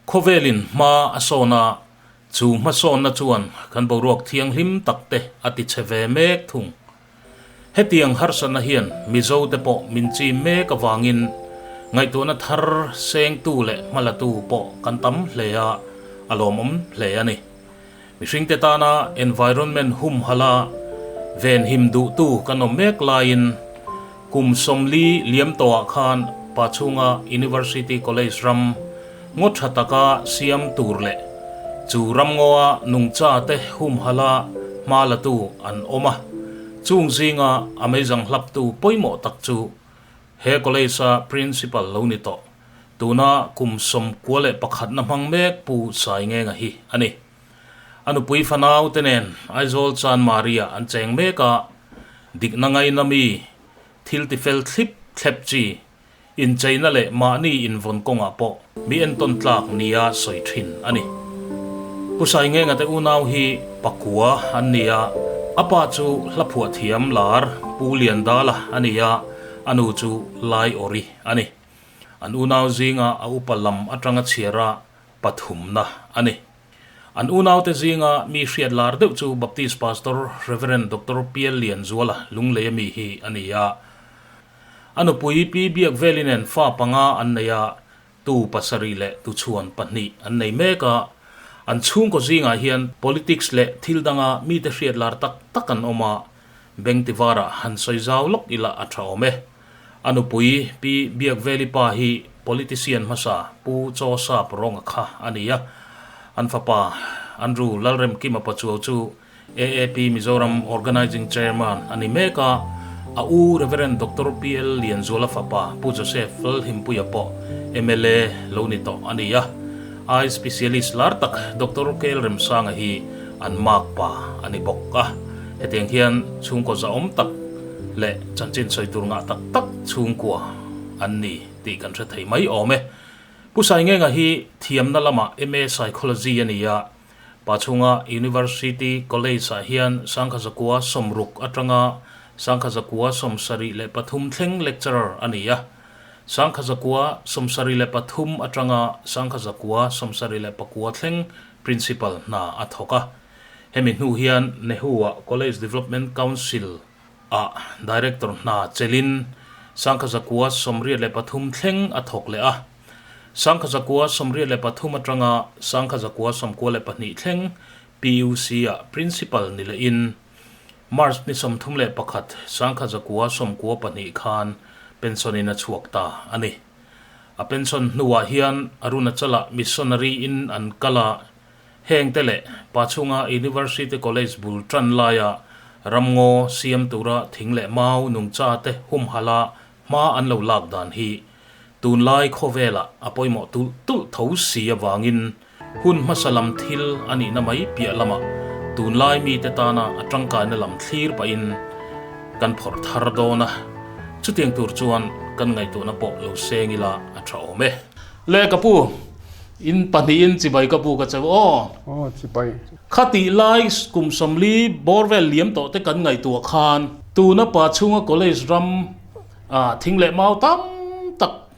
Khawvelin hma a sawn a, chu hmasawnna chuan kan boruak thianghlim tak te a ti chhe ve mek thung. Hetiang harsatna hian Mizo te pawh min chim mek avangin ngaihtuahna thar sengtu leh hmalatu pawh kan tam hle a, a lawmawm hle a ni. Mihringte tana environment humhalh a venhim duhtu kan awm mek laiin kum 40 liam tawhah khan Pachhunga University College ram ngaw tha taka siam tur leh chu ram ngawa nungcha te humhalh a hma latu an awm a, chung zinga a meizang hlaptu pawimawh tak chu he college-a principal lo ni tawh. Tuna kum 91 na hmang mek Pu Saingenga hi a ni. A nupui fanau te nen Aizawl Chanmari ah an cheng mek a, dikna ngaina mi, thil tifel thlip thlep chi, incheina leh mahni invawn kawngah pawh mi entawn tlak nia sawi thin a ni. Pu Saingenga te unau hi pakua an ni a, a pa chu hlaphuah thiam lar Pu Liandala a ni a, a nu chu Lai Awri a ni. An unau zinga a upa lam atanga chhiara pathumna a ni. An unaute zinga mi hriat lar deuh chu Baptist Pastor Rev. Doctor Pial Lianzuala Lungleia mi hi a ni a. A nupui Pi Biakveli nen fa panga an nei a, tu pasarih leh tuchhuan pahnih an nei mek a. An chhungkaw zingah hian politics leh thil danga mite hriat lar tak tak an awm a, Bengtivara han sawi zau lawk ila a tha awm e. A nupui Pi Biakveli pa hi politician hmasa Pu Chaw Sap Rawnga kha a ni a. An fapa Andrew Lalremkima Pachuau chu AAP Mizoram Organising Chairman a ni mek a. A u Rev. Doctor PL Lianzuala fapa Pu Joseph Lalhimpuia pawh mla lo ni tawh a ni a. Eye Specialist lar tak Doctor KL Remsanga hi an mark pa a ni bawk a. Hetiang hian chhungkaw zahawm tak leh chanchin sawi tur ngah tak tak chhungkua an ni tih kan hre thei mai awm e. Pu Saingenga hi thiamna lamah MA Psychology a ni a, Pachhunga University College-ah hian 1960 atanga 1973 thleng lecturer a ni a, 1973 atanga 1974 thleng Principal hna a thawk a. Hemi hnu hian Nehu-ah College Development Council ah Director hna chelin 1983 thleng a thawk leh a. 1983 atanga 1992 thleng PUC-ah Principal ni lehin March ni 31, 1992 khan pension in a chhuak ta a ni. A pension hnuah hian Arunachal-ah missionary in an kal a, Heng te leh Pachhunga University College bul tan laia ramngaw siam tura thing leh mau nungcha te humhalh a hma an lo lak dan hi tunlai khawvelah a pawimawh tulh tulh tho si avangin hun hmasa lam thil a nihna mai piah lamah tunlai mite tana a tangkaina lam thlir pahin kan phawrh thar dawn a, chutiang tur chuan kan ngaihtuahna pawh lo seng ila a tha awm e. Le ka pu, In pahnihin chibai ka bu ka cheu aw. Aw chibai. Khatih lai kum 40 bawr vel liam tawh te kan ngaihtuah khan tuna Pachhunga College ram ah thing leh mau tam tak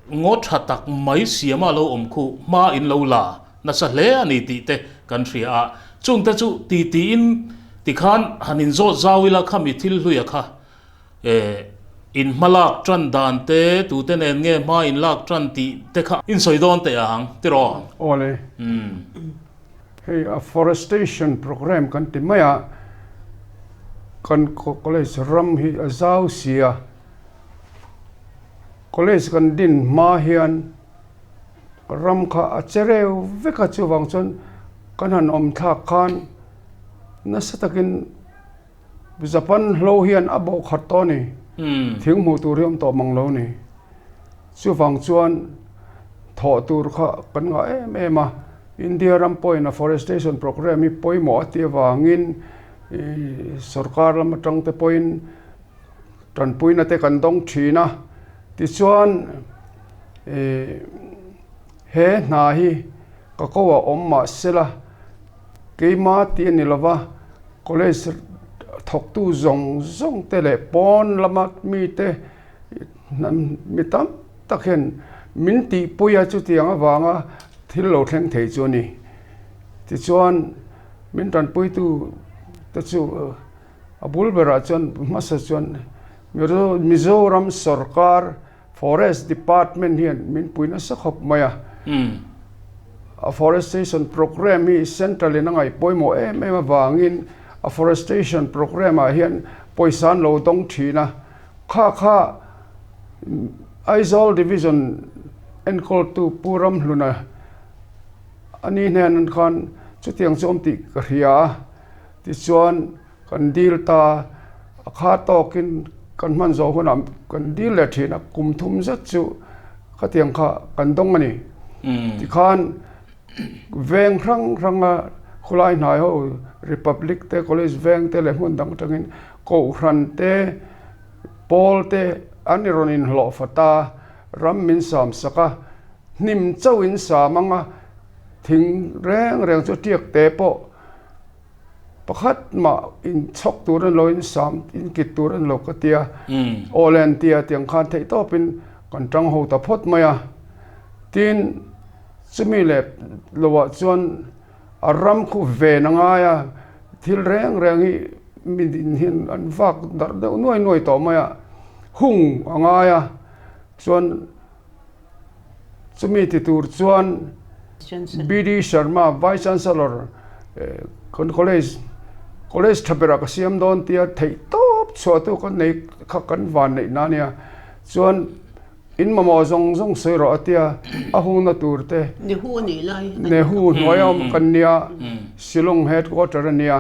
ngaw tha tak mai siama lo awm khu hma in lo la nasa hle a ni tih te kan hria a. Chung te chu ti tiin tikhan han inzawt zau ila khami thil hluia kha Eh, in hma lak tan dan te, tute nen nge hma in lak tan tih te kha in sawi dawn teh ang, tiraw? Awle. Hei afforestation programme kan ti mai a, kan college ram hi a zau si a, college kan din hma hian ram kha a che reu vek a, chuvang chuan kan han awm thlak khan nasa takin Japan hlo hian a bawh khat tawh a ni. Thing hmuh tur hi awm tawh mang lo a ni. Chuvang chuan thawh tur kha kan ngah em em a. India ram pawhin afforestation programme hi pawimawh a tih avangin sorkar lam atang te pawhin tanpuina te kan dawng thin a. Tichuan he hna hi ka ko a awm mahsela keima tih a ni lova. College thawktu zawng zawng te leh pawn lama mite mi tam tak hian min tihpui a chutiang avanga thil lo thleng thei chu a ni. Tichuan min tanpuitu te chu a bul berah chuan hmasa chuan Mizoram sorkar Forest Department hian min pui nasa khawp mai a. Afforestation programme hi Central in a ngaih pawimawh em em avangin afforestation programme ah hian pawisa an lo dawng thin a. Kha kha Aizawl Division enkawltu Pu Ramhluna a ni hnen khan chutiang chu awm tih ka hria a. Tichuan Kan dil ta, a kha tawkin kan hman zawh hunah kan dil leh thin a, kum thum zet chu khatiang kha kan dawng a ni. Tikhan veng hrang hranga khawlai hnai ho Republic te, College veng te leh hmun dang atangin Kohhran te, Pawl te an i rawn inhlawh fat a, ram min sam sak a, hnim chauh in sam anga thing reng reng chu tiak te pawh Pakhat mah in chhawk tur an lo in sam in kit tur an lo ka tia aw le an tia tiang khan theih tawp in kan tang ho ta phawt mai a tin chumi leh lo ah chuan a ram khu ven a ngai a thil reng reng hi mi din hian an vak darh deuh nuai nuai tawh mai a hung a ngai a chuan Chumi ti tur chuan BD Sharma, Vice Chancellor, kan college college tha berah ka siam dawn tia theih tawp chhuah tu kan nei kha kan van neih na ania. Chuan in mamawh zawng zawng sawi rawh a tia a hungna tur te Nehu hnuaia awm kan nia Shillong headquarter a nia.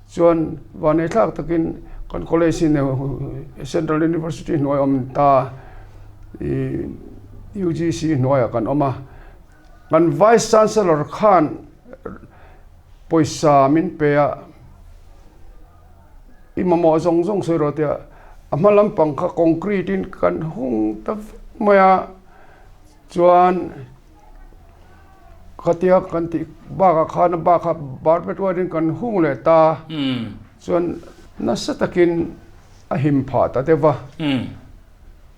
Chuan vanei thlak takin kan college hi Central University hnuai awm ta ih UGC hnuaiah kan awm a. Kan Vice Chancellor khan pawisa min pe a, i mamawh zawng zawng sawi rawh tia a hma lampang kha concrete in kan hung ta vek mai a. Chuan khatia kan tih bakah khan a bak kha barbed wire in kan hung leh ta chuan nasa takin a him phah ta deuh va,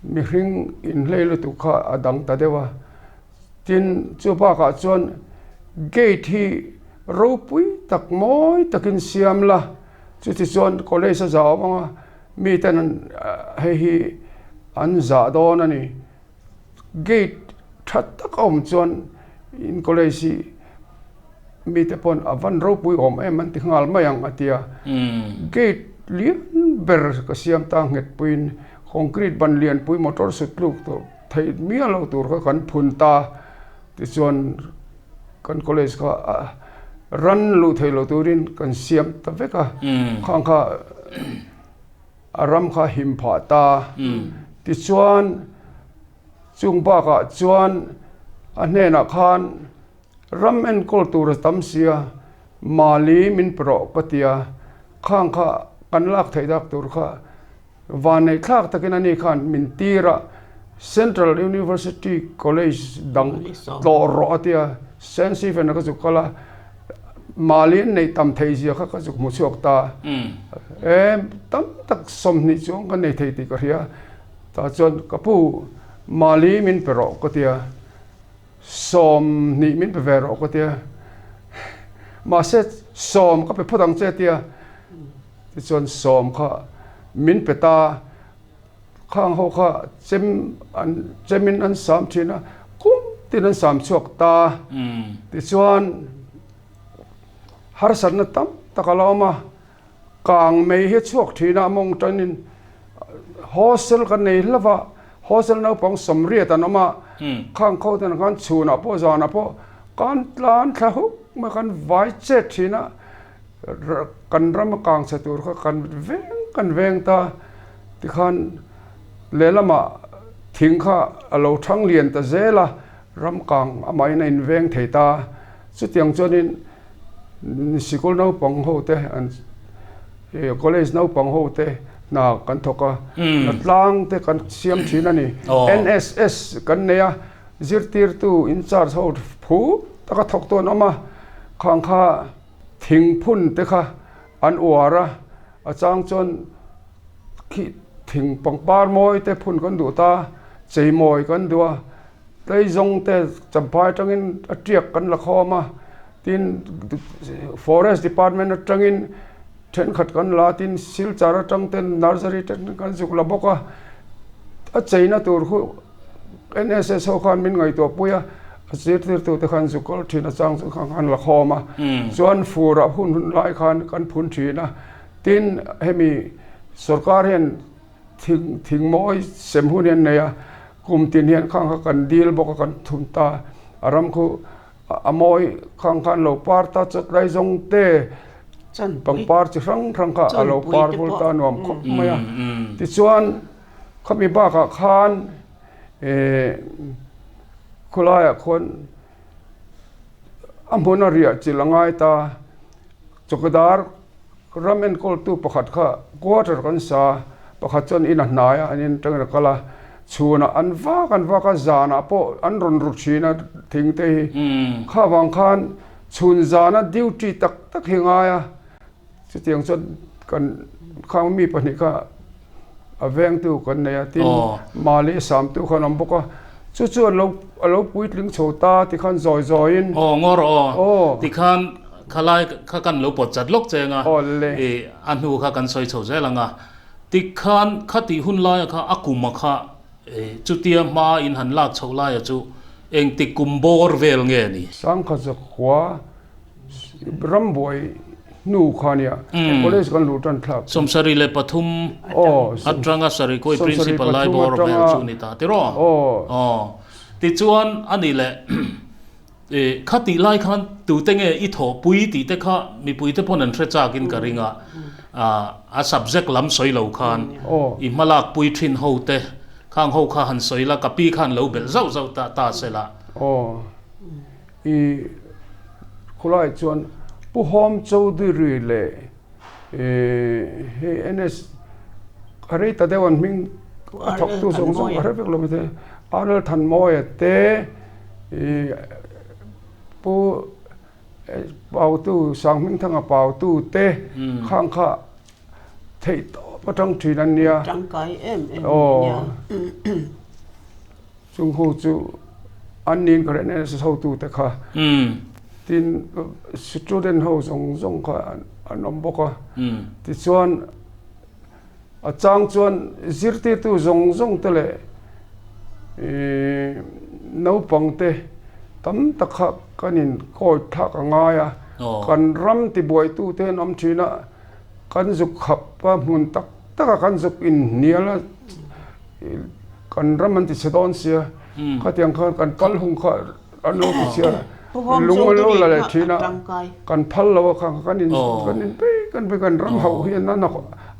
mihring inhlei lutuk kha a dang ta deuh a. Tin, chu bakah chuan gate hi ropui tak mawi takin siam la, chuti chuan college a zah awm ang a, miten hei hi an zah dawn a ni. Gate tha tak a awm chuan in college hi mite pawn a van ropui awm em an ti nghal mai ang a ti a. Gate lian ber ka siam ta nghet puiin concrete ban lian pui motor sut tluk tur theih miah lo tur kha kan phun ta tichuan kan college kha ran luh theih loh turin kan siam ta vek a khang kha. A ram kha him phah ta. Tichuan, chung bakah chuan a hnenah khan ram enkawl tur a tam sia, Mali min pe rawh ka ti a, khang kha kan lak theih dak tur kha vanneih thlak takin ani khan min tir a, Central University College dang tlawh rawh a ti a, Saint Stephen-a ka zuk kal a. Mali an neih tam thei zia kha ka zuk hmu chhuak ta. E tam tak 20 chuang kan nei thei tih ka hria. Tah chuan ka pu Mali min pe rawh ka tia, 20 min pe ve rawh ka tia. Mahse 10 ka pe phawt ang che tia. Tichuan 10 kha min pe ta. Khang ho kha chem an chemin an sam thin a, kum tin an sam chhuak ta. Tichuan harsatna tam tak a la awm a, kang mei hi a chhuak thin a, a mawng tanin hostel kan nei hlauh a, hostel naupang 80 an awm a, khang kho ten khan chhunah pawh zanah pawh kan tlan thla huk mai kan vai chet thin a. Kan ram a kang chhe tur kha kan veng kan veng ta tikhan lehlamah thing kha a lo thang lian ta zel a, ram kang amahin a inveng thei ta. Chutiang chuanin sikul naupang ho te an college naupang ho te hna kan thawk a, hnatlang te kan siam thin a ni. NSS kan nei a, zirtirtu in charge ho phu taka thawktu an awm a, khang kha. Thingphun te kha an uar a, a chang chuan khi thing pangpar mawi te phun kan duh ta, chei mawi kan duh a, Tleizawng te Champhai atangin a tiak kan la khawm a, tin Forest Department atangin thenkhat kan la a, tin Silchar atang ten Nursery te kan zuk la bawk a, a cheina tur khu NSS ho khan min ngaihtuah pui a, a zirtirtu te khan zuk kal thin a chang chu khan kan la khawm a, chuan fur ah hun hun lai khan kan phun thin a, tin hemi sorkar hian Thing thing mawi sem hun hi an nei a, kum tin hian khang kha kan dil bawk a kan thun ta, a ram khu a mawi khang khan lo par ta chawt lai zawng te pangpar chi hrang hrang kha a lo par vul ta nuam khawp mai a, tichuan khami bakah khan eh khawlaiah khuan a hmun a riah chilh a ngai ta chawkadar. Ram enkawltu pakhat kha quarter kan sa, pakhat chuan in a hnai a, an in atangin a kal a, chhunah an vak an vak a, zanah pawh an rawn ru thin a thing te hi. Kha vang khan chhun zana duty tak tak hi ngai a, chutiang chuan kan khang mi pahnih kha a vengtu kan nei a, tin Mali samtu khan a awm bawk a, chu chu an lo a lo puitling chho ta tikhan zawi zawiin. Aw ngawr aw tikhan Khalai kha kan lo pawt chat lawk cheng a, i a hnu kha kan sawi chho zel ang a. Tikhan khatih hun laia kha a kuma kha chutia hma in han lak chhoh laia chu engtik kum bawr vel nge ni? Sangkhat zakhua rambuai hnu kha nia college kan luh tan thlak. 73 atanga Sarikoi principal lai bawr vel chu ni ta tiraw? Aw. Tichuan a ni leh. Kha tih lai khan tute nge i thawhpui tih te kha mipui te pawn an hre chak in ka ring a, a subject lam sawi lo khan i hmalak pui thin ho te khang ho kha han sawi la ka pi khan lo belh zauh zauh ta ta se la. Aw i khawlai chuan Pu Hawm Chowdhury leh hei NS a rei ta deuh an hming a thawktu zawng zawng a hre vek lo maithei Arnold Thanmawia te I Pu Pautu Sanghmingthanga Pautu te khang kha theih tawp atang thin an nia. Tangkai em em an nia. Chung ho chu an nin ka reh nasa hotu te kha. Tin student ho zawng zawng kha an awm bawk a. Tichuan A chang chuan zirtirtu zawng zawng te leh naupang te tam tak kha kan in kawi thlak a ngai a, kan ram tibuaitu te an awm thin a, kan zuk khap a hmun tak tak a kan zuk inhnial a, kan ram an ti chhe dawn sia, khatiang khan kan kal hung kha an lo ti chhia a, lung an lo la leh thin a, kan phal lo a kha kan in kan in pei kan pei kan ram hauh hian a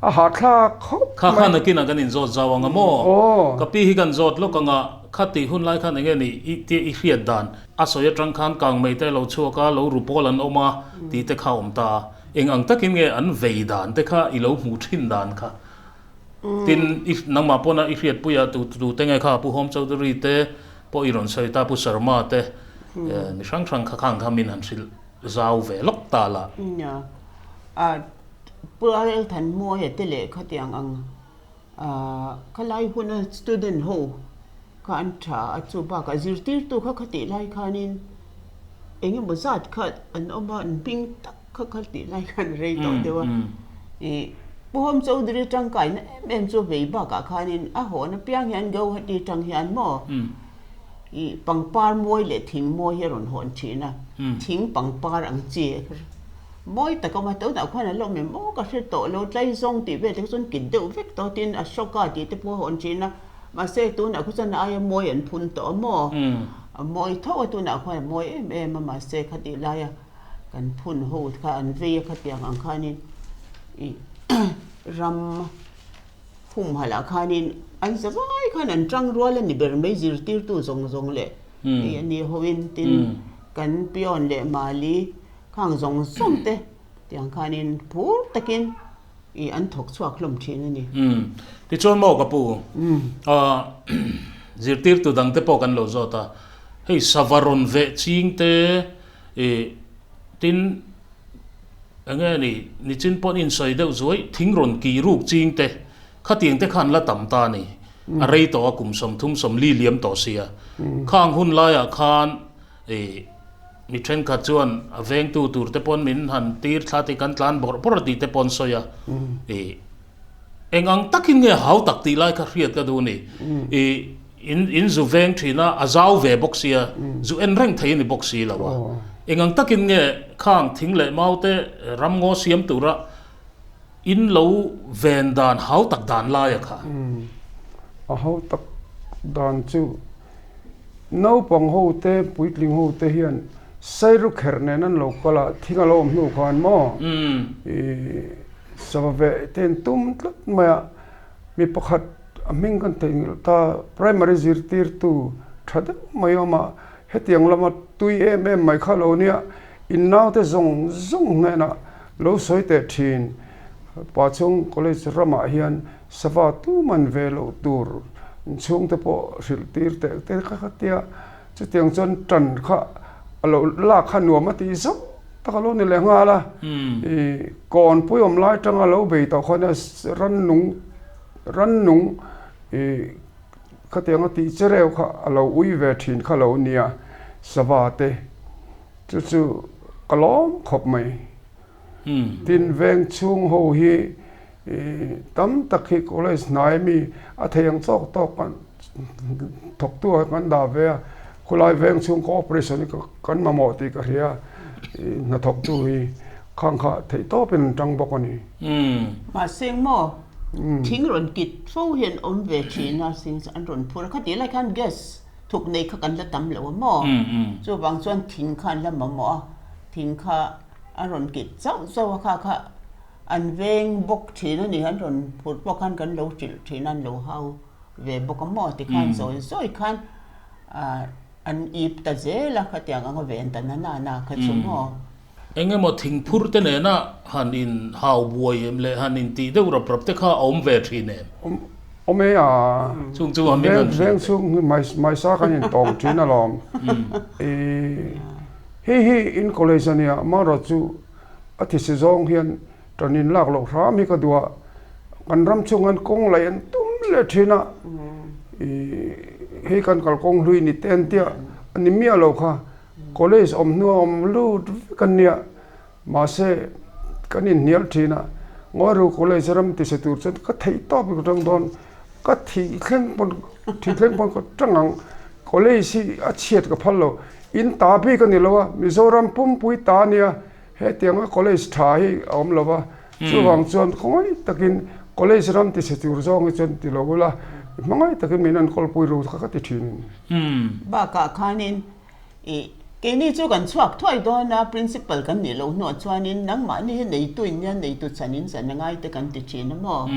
a hahthlak khawp mai. Kha khan nakinah kan inzawt zau ang a maw? Ka pi hi kan zawt lawk ang a, kha tih hun lai khan enge ni i tia i hriat dan? A sawi atang khan kangmei te lo chhuak a, lo ru pawl an awm a tih te kha a awm ta a, eng ang takin nge an vei dan te kha i lo hmuh thin dan kha? Tin, i nangmah pawna i hriatpuia tu tu te nge kha Pu Hawm Chowdhury te, Pawh i rawn sawi ta Pu Sharma te mi hrang hrang kha khang kha min han hrilh zau ve lawk ta la. Nia, a Pu RL Thanmawia te leh khatiang ang khalai huna student ho kha an tha a, chu bakah zirtirtu kha khatih lai khanin eng emaw zat kha an awm a, an hming tak kha khatih lai khan rei tawh deuh a. Ih Pu Hawm Chowdhury tangkaina em em chu vei bakah khanin a hawn apiang hian Guwahati tang hian maw ih pangpar mawi leh thing mawi hi a rawn hawn thin a, thing pangpar ang chi mawi tak a awm a, tunah khuan a la awm em aw ka hre tawh lo tlaizawng tih vel te kha chuan kit deuh vek tawh tin Ashoka tih te pawh a hawn thin a, mahse tunah khaw chuan a aia mawi an phun tawh a maw a mawi tho a tunah khuan a mawi em em a mahse khatih laia Kan phun ho kha an vei a khatiang ang khanin ih ram humhalh ah khanin an zavai khan an tang rual a ni ber mai zirtirtu zawng zawng leh hei a ni hoin tin kan peon leh mali khang zawng zawng te tiang khanin phur takin ih an thawk chhuak hlawm thin a ni. Tichuan maw ka pu zirtirtu dang te pawh kan lo zawt a hei sava rawn veh ching te I tin enge ni nichin pawh in sawi deuh zuai thing rawn kih ruk ching te khatiang te khan la tam ta ni. A rei tawh a, kum 30 40 liam tawh sia. Khang hun laiah khan ih mi thenkhat chuan a vengtu tur te pawn min han tir thla tih kan tlan bawrh bawrh a tih te pawn sawi a. Ih eng ang takin nge hau tak tih lai kha hriat ka duh a ni. Ih in in zu veng thin a, a zau ve bawk sia, zu en reng thei a ni bawk si lo a. Eng ang takin nge khang thing leh mau te ramngaw siam tura In lo ven dan hau tak dan lai a kha. Umm a hau tak dan chu naupang ho te puitling ho te hian sairu kherh nen an lo kal a thing a lo awm hnu khan maw ih sava veh te an tum tlat mai a mi pakhat a hming kan theihnghilh ta primary zirtirtu tha deuh mai a awm a hetiang lama tui em em mai kha lo nia in naute zawng zawng hnenah Lo sawi teh thin, Pachung College ramah hian sava tu man ve loh tur inchhungte pawh hrilh tir teh te kha kha tia chutiang chuan tan kha a lo lak kha nuam a tih zauh tak a lo ni leh nghal a. Ih kawnpui awm lai tanga lo bei tawh khan rannung rannung ih khatianga tih che reuh kha a lo ui ve thin kha lo nia sava te. Chu chu ka lawm khawp mai. Tin veng chhung ho hi tam tak hi college hnai mi a thei ang chawk tawk kan thawktu ah kan dah ve a, khulai veng chhung cooperation hi kan mamawh tih ka hria hnathawktu hi khang kha theih tawpin an tang bawk a ni. Mahse maw thing rawn kit fo hian awm ve thin a, an rawn phur a, khati lai khan gas Thuk nei kha kan la tam lo a maw? Chuvang chuan thing kha an la mamawh a, thing kha a rawn kit chauh chauh a, kha kha an veng bawk thin a ni, an rawn phurh pawh khan kan lo hrilh thin a, an lo hau ve bawk a maw? Tikhan zawi zawi khan an ip ta zel a, khatiang anga ven ta na na na kha chu maw? Eng emaw thingphur te nena han in hau buai em leh han in tih deuh rap rap te kha a awm ve thin em? Awm e a. Chung chu a min han hrilh teh. Veng chhung hi Maisa kan in tawng thin alawm. Hei hi in college a nia, amaherawh chu a thisi zawng hian tan in lak loh hram hi ka duh a, kan ram chhung hian kawng laih an tum leh thin a, hei kan kalkawng hlui ni te an tia a ni miah lo kha. College awm hnu a awm lut vek an nia, mahse kan inhnial thin a, Ngawiru College ram ti se tur chuan ka theih tawp ka tang dawn, ka thih thleng pawn thih thleng pawn ka tang ang, College hi a chhiat ka phal lo, in ta bik a ni lo a, Mizoram pumpui ta a nia, hetianga College tha hi a awm lo va, chuvang chuan khawngaih takin College ram ti se tur zawng hi chuan ti lo ula, hmangaih takin min enkawlpui ru kha ka ti thin. Bakah khanin Ih, keini chu kan chhuak thuai dawn a, principal kan nih loh hnuah chuanin nangmahni hi neitu in nia, neitu chan in chan a ngai te kan ti thin a maw?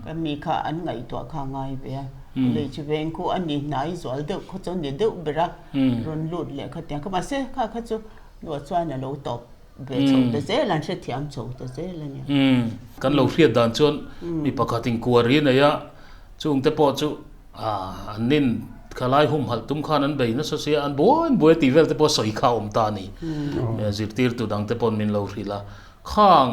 Ka mi kha an ngaihtuah kha a ngai ve a, college veng khu a ni hnai zual deuh khaw chu a ni deuh ber a, rawn lut leh kha tiang kha mahse kha kha chu hnuah chuan a lo tawp ve chho ta zel, an hrethiam chho ta zel a nia. Kan lo hriat dan chuan mi pakhat in kuari a nei a, chungte pawh chu An nin khalai humhalh tum khan an bei nasa sia, an buai buai tih vel te pawh sawi kha a awm ta a ni. Zirtirtu dang te paw'n min lo hrilh a, khang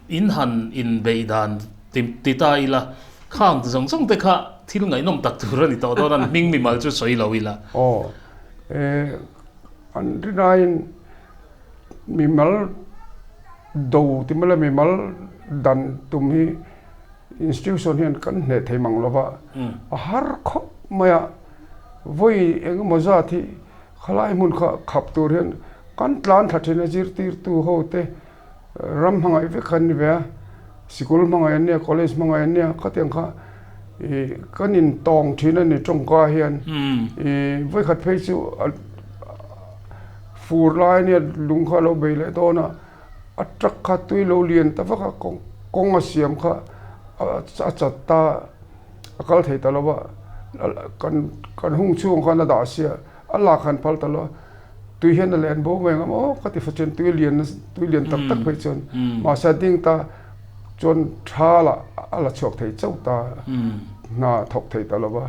in han inbeih dan ti ta ila, khang zawng zawng te kha thil ngaihnawm tak tur a ni tawh dawn a, an hming mimal chu sawi lo ila. Aw, an rinaiin mimal do ti mai la, mimal dan tum hi Institution hian kan hneh thei mang lova, a har khawp mai a, vawi eng emaw zat hi khalai hmun kha khap tur hian kan tlan thla thin a, zirtirtu ho te ram hmangaih vek kha an ni ve a, sikul hmangaih an nia, college hmangaih an nia, khatiang kha ih kan intawng thin a ni tawngka hian ih vawikhat phei chu fur lai ania lung kha a lo bei leh dawn a. A truck kha tui lo lian ta vak a kawng a siam kha a chat ta a kal thei ta lo va kan kan hung chhung khan a dah sia a lak han phal ta lo a tui hian a len bo mai ang aw ka ti fa chuan tui lian tui lian tak tak phei chuan mahse a ding ta chuan tha lah a la chhuak thei chauh ta hna thawk thei ta lo va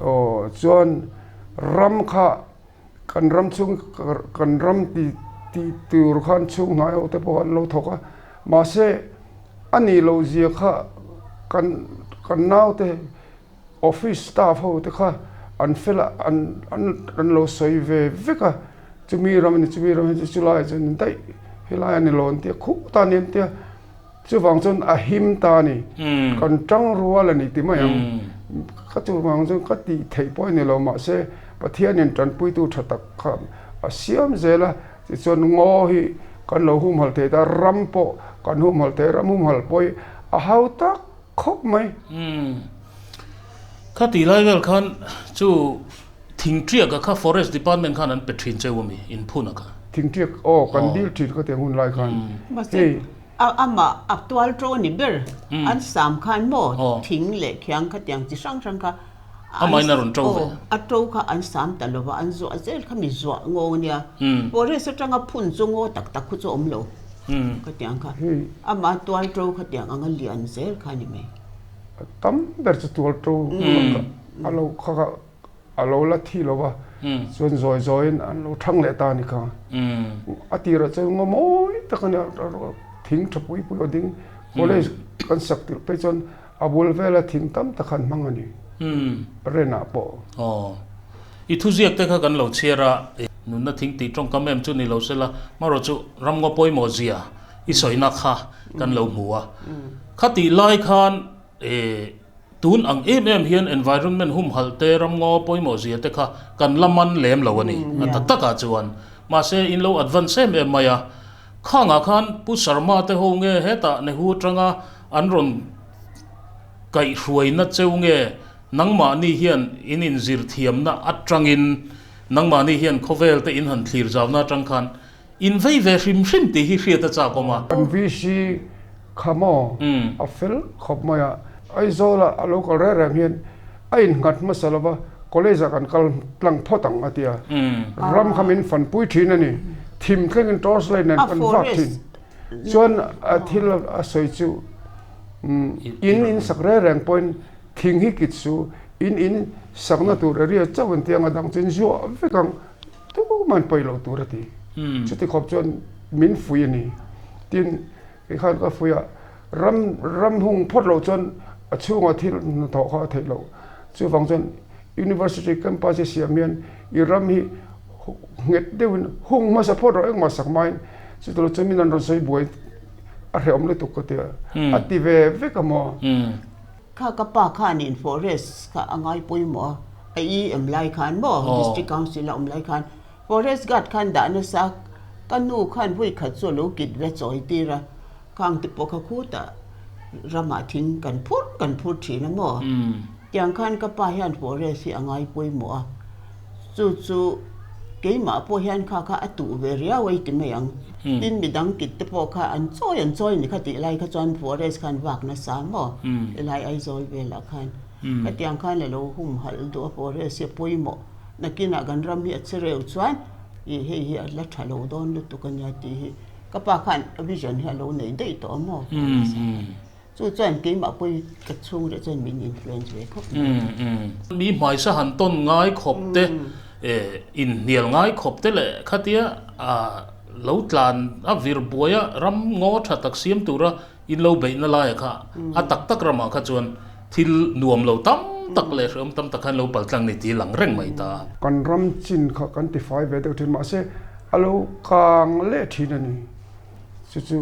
aw chuan ram kha. Kan ram chhung kan ram ti tih tur khan chhung hnai ho te pawh an lo thawk a, mahse a nih loh zia kha kan Kan naute office staff ho te kha an fel a, an an lo sawi ve vek a, chumi ram a ni chumi ram a ni chulai ah chuan ni daih helai a ni lo an tia khuh ta a ni an tia chuvang chuan a him ta a ni kan tang rual a ni ti mai ang ka chuvang chuan ka tih theih pawh a ni lo mahse Pathianin tanpuitu tha tak kha a siam zel a tichuan ngaw hi kan lo humhalh thei ta ram pawh kan humhalh thei ram humhalh pawh hi a hau tak khawp mai. Umm. Kha tih lai vel khan chu thingṭiaka kha Forest Department khan an pe ṭhin cheu ami inphuna kha? Thingṭiak aw kan dil ṭhin kha tiang hun lai khan. Mahse Hei. a amah a tual ṭo ni ber an sam khan maw thing leh khiang kha tiang chi hrang hrang kha an Amahin a rawn ṭo ve. aw a ṭo kha an sam ta lova an zuah zel kha mi zuah ngaw nia. Forest aṭanga phun chu ngaw tak tak khu chu a awm lo. Khatiang kha amah tual to khatiang anga lian zel kha ni mai. Tam ber chu tual to a lo kha kha a lo la thi lo va, chuan zawi zawiin an lo thang leh ta a ni kha. A tirah chuan ngaw mawi tak a nia, thing tha pui pui aw ding college kan sak tirh phei chuan a bul vela thing tam tak kha an hmang a ni, renah pawh. Aw, i thuziak te kha kan lo chhiar a. Nunna thing tih tawngkam em chu ni lo sela, marawh chu ramngaw pawimawh zia i sawina kha kan lo hmu a. Khatih lai khan tun ang em em hian environment humhalh te ramngaw pawimawh zia te kha kan la man lem lo a ni a ta takah chuan. Mahse in lo advance em em mai a. Khangah khan Pu Sharma te ho nge hetah Nehu atanga an rawn kaihhruaina cheu nge nangmahni hian in inzir thiamna atangin Nangmahni hian khawvel te in han thlir zauna atang khan in vei ve hrim hrim tih hi hriat a chak awm a. Kan VC kha maw a fel khawp mai a, Aizawl ah a lo kal reng reng hian a innghat hmasa lo va, college ah kan kal tlang phawt ang a ti a, ram kha min fanpui thin a ni, thim thlengin torch light nen kan vak thin. Chuan a thil a sawi chu in in sak reng reng pawhin Thing hi kit su, in in sakna tur area chauh an tiang a dang chu in zuah vek ang, tuman pawi loh tur a ti. Chuti khawp chuan min fui a ni. Tin, kei khan ka fui a, ram ram hung phawt loh chuan a chhungah thil hnathawh kha a theih loh. Chuvang chuan University campus hi siam hian i ram hi nghet deuhin hung hmasa phawt rawh engmah sak hmain chuti lo chuan min an rawn sawi buai a hrehawm lutuk ka ti a, a ti ve vek a maw. Kha ka pa khanin forest kha a ngai pawimawh a, a i em lai khan maw District Council a awm lai khan forest guard khan dah nasa ka nu khan vawi khat chu a lo kit ve chawi tir a, khang te pawh kha khutah ramah thing kan phur kan phur thin a maw tiang khan ka pa hian forest hi a ngai pawimawh a, chu chu keimah pawh hian kha kha a tuh ve riau a i ti mai ang. Tin midang kit te pawh kha an chawi an chawi ni kha tih lai kha chuan forest khan vak nasa maw helai Aizawl velah khan hetiang khan a lo humhalh duh a forest hi a pawimawh nakinah kan ram hi a che reu chuan ih hei hi a la tha lo dawn lutuk a nia tih hi ka pa khan a vision hi a lo nei daih tawh a maw forest ah khan chu chuan keimah pawh hi ka chhung reh chuan min influence ve khawp mai. Mi hmaisa han tawn ngai khawp te inhnial ngai khawp te leh khatia Lo tlan a vir buai a, ram ngaw tha tak siam tura in lo beihna laia kha a tak tak ramah kha chuan thil nuam lo tam tak leh hrehawm tam tak khan lo pal tlang ni tih lang reng mai ta. Kan ram chin kha kan tifai ve deuh thin mahse a lo kang leh thin a ni. Chu chu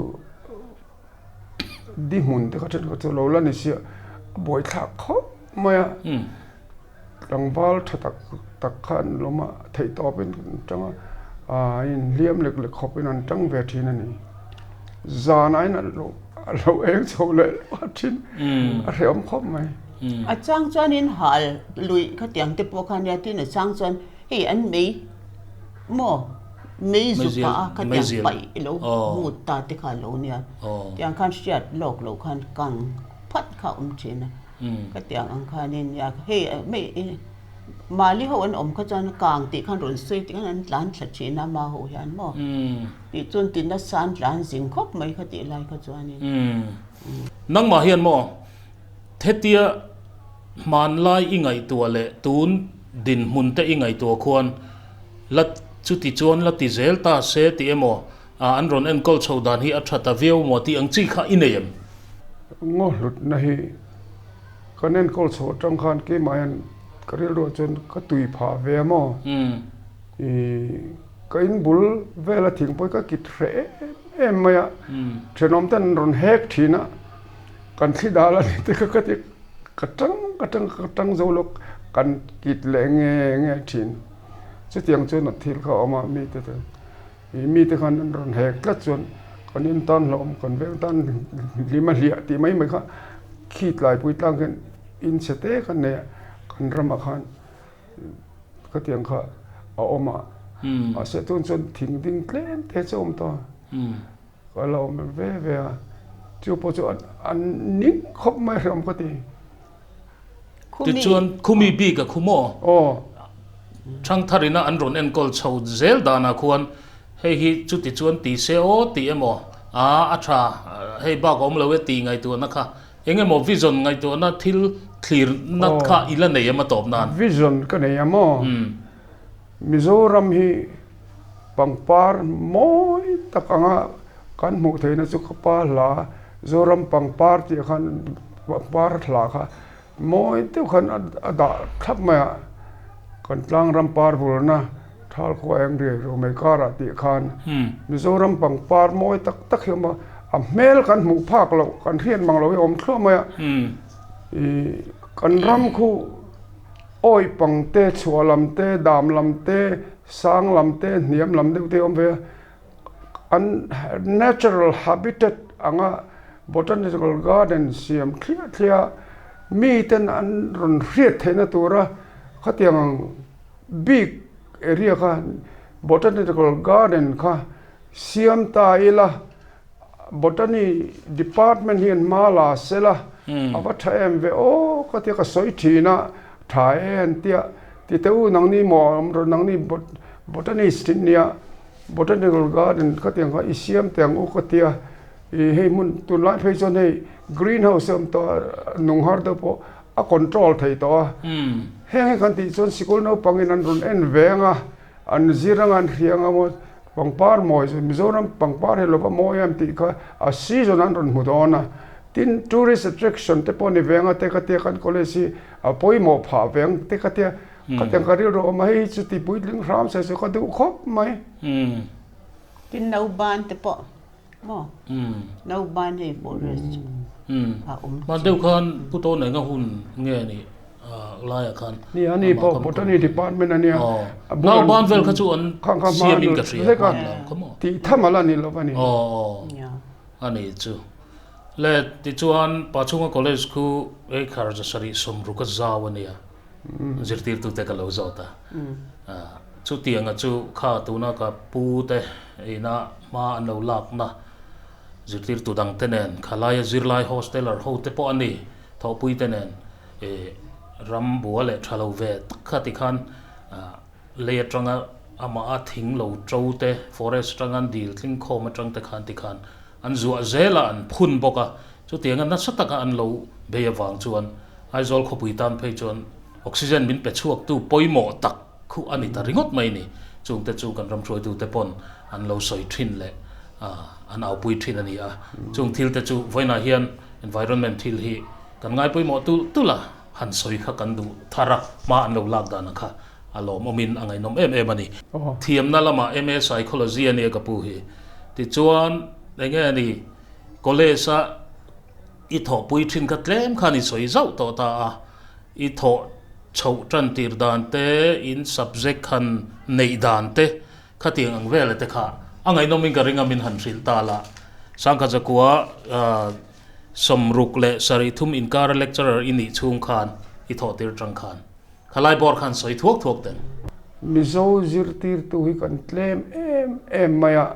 di hmun te kha then kha chu lo la ni sia a buaithlak khawp mai a. Tlangval tha tak tak kha an lawm a, theih tawpin an tang a, aaa inhliam lek lek khawpin an tang ve thin a ni. Zanah in a lo a lo eng chho leh luah thin, a hrehawm khawp mai. A chang chuanin hal luih khatiang te pawh kha nia tin a chang chuan hei an mei maw mei zu pah a khatiang paih lo mut ta te kha a lo nia tiang khan hriat lawk loh khan kang phat kha a awm thin a. Ka tiang ang khanin nia hei hei Mali ho an awm kha chuan kang tih khan rawn sawi tih khan an tlan thla thin a ma ho hian maw tih chuan ti nasa an tlan zing khawp mai kha tih lai kha chuanin. Nangmah hian maw hetia hmanlai i ngaihtuah leh tun dinhmun te i ngaihtuah khuan la chuti chuan la ti zel ta se tih emaw an rawn enkawl chho dan hi a tha ta viau maw tih ang chi kha i nei em? Ngaw hlutna hi. Kan enkawl chhoh atang khan keimah hian ka rilruah chuan ka tui phah ve a maw? Ih ka in bul vela thing pawh hi ka kit hreh em em mai a, thenawm ten an rawn hek thin a, kan thli dal a ni te kha ka ti ka tang ka tang ka tang zo lawk kan kit leh nge nge thin. Chutiang chuan a thil kha a awm a mite chuan ih mite khan an rawn hek tlat chuan kan in tan hlauhawm kan veng tan hlim a hliah tih mai mai kha khi tlaipui tlang khian in chhe te khan nei a kan ramah khan khatiang kha a awm a mahse tun chuan thing ding tlem te chu a awm ta a la awm ve ve a chu pawh chu an ning khawp mai hrehawm ka ti. Tichuan khumi bik a khu maw? Aw. Thangtharina an rawn enkawl chho zel danah khuan hei hi chuti chuan ti se aw tih emaw a a tha hei bak a awm lo e tih ngaihtuahna kha eng emaw vision ngaihtuahna thil thlir nat kha i la nei em a tawp nan? Vision ka nei a maw? Mizoram hi pangpar mawi tak anga kan hmuh theihna chu ka pa hla Zoram pangpar tih khan pangpar hla kha mawi deuh khan a dah thlap mai a, kan tlang ram par vulna thal khua eng riai ro mai karah tih khan Mizoram pangpar mawi tak tak hi a awm a, a hmel kan hmuh phak loh kan hriat mang loh hi a awm thluah mai a, ih kan ram khu awi pang te chhuah lam te dam lam te sang lam te hniam lam deuh te a awm ve a. An natural habitat anga botanical garden siam thliah thliah miten an rawn hriat theihna tura khatiang ang bik area kha botanical garden kha siam ta ila botany department hian hma la sela a va tha em ve aw ka tia ka sawi thin a tha e an tia tite u nangni maw nangni botanist in nia. Botanical garden khatiang kha i siam teh ang u ka tia ih hei hmun tunlai phei chuan hei green house a awm tawh a nung har deuh pawh a control thei tawh a heng hi kan tih chuan sikul naupangin an rawn en ve ang a an zir anga an hria anga maw pangpar mawi chu Mizoram pangpar hi lova mawi em tih kha a season an rawn hmu dawn a tin tourist attraction te pawh ni ve anga te ka tia kan college hi a pawimawh phah ve ang te ka tia. Ka tiang ka rilru awm a, hei chuti puitling hram se chu ka duh khawp mai. Tin nauban te pawh maw? Nauban hei forest a awm. Hman deuh khan Pu Tawn enga hun nge ni laiah khan. Ni a ni pawh Botany department a nia. Nauban vel kha chu an siamin ka hria hman lo kha maw? Tih tham ala ni lo a ni. Aw a ni chu. Le tichuan Pachhunga College khu acre zasarih sawmruk a zau a nia. Zirtirtute ka lo zawt a, chutianga chu kha tuna ka pu te ina hma an lo lakna zirtirtu dangte nen khalaia zirlai hosteler ho te pawh a ni thawhpui te nen ih ram bua leh tha lo ve tak kha tikhan lei atanga amah a thing lo to te forest atanga an dil tling khawm atang te khan tikhan an zuah zel a an phun bawk a chutianga nasa taka an lo bei avang chuan Aizawl khawpui tan phei chuan oxygen min pe chhuaktu pawimawh tak khu a ni ta ringawt mai ni. Chungte chu kan ram hruaitute pawn an lo sawi thin leh an aupui thin a ni a. Chung thilte chu vawiinah hian environment thil hi kan ngai pawimawh tulh tulh a, han sawi kha kan duh thar a, hma an lo lak dan kha a lawmawmin a ngaihnawm em em a ni. Thiamna lamah MA Psychology a nia ka pu hi. Tichuan enge a ni college-a I thawhpui thin kha tlem khan i sawi zauh tawh ta a, i thawh chhoh tan tir dan te, in subject han neih dan te, khatiang ang vela te kha a ngaihnawmin ka ring a min han hrilh ta la. Sangkhat zakua sawmruk leh sarih thum inkara lecturer i nih chhung khan i thawh tir tang khan khalai bawr khan sawi thuak thuak teng. Mizo zirtirtu hi kan tlem em em mai a.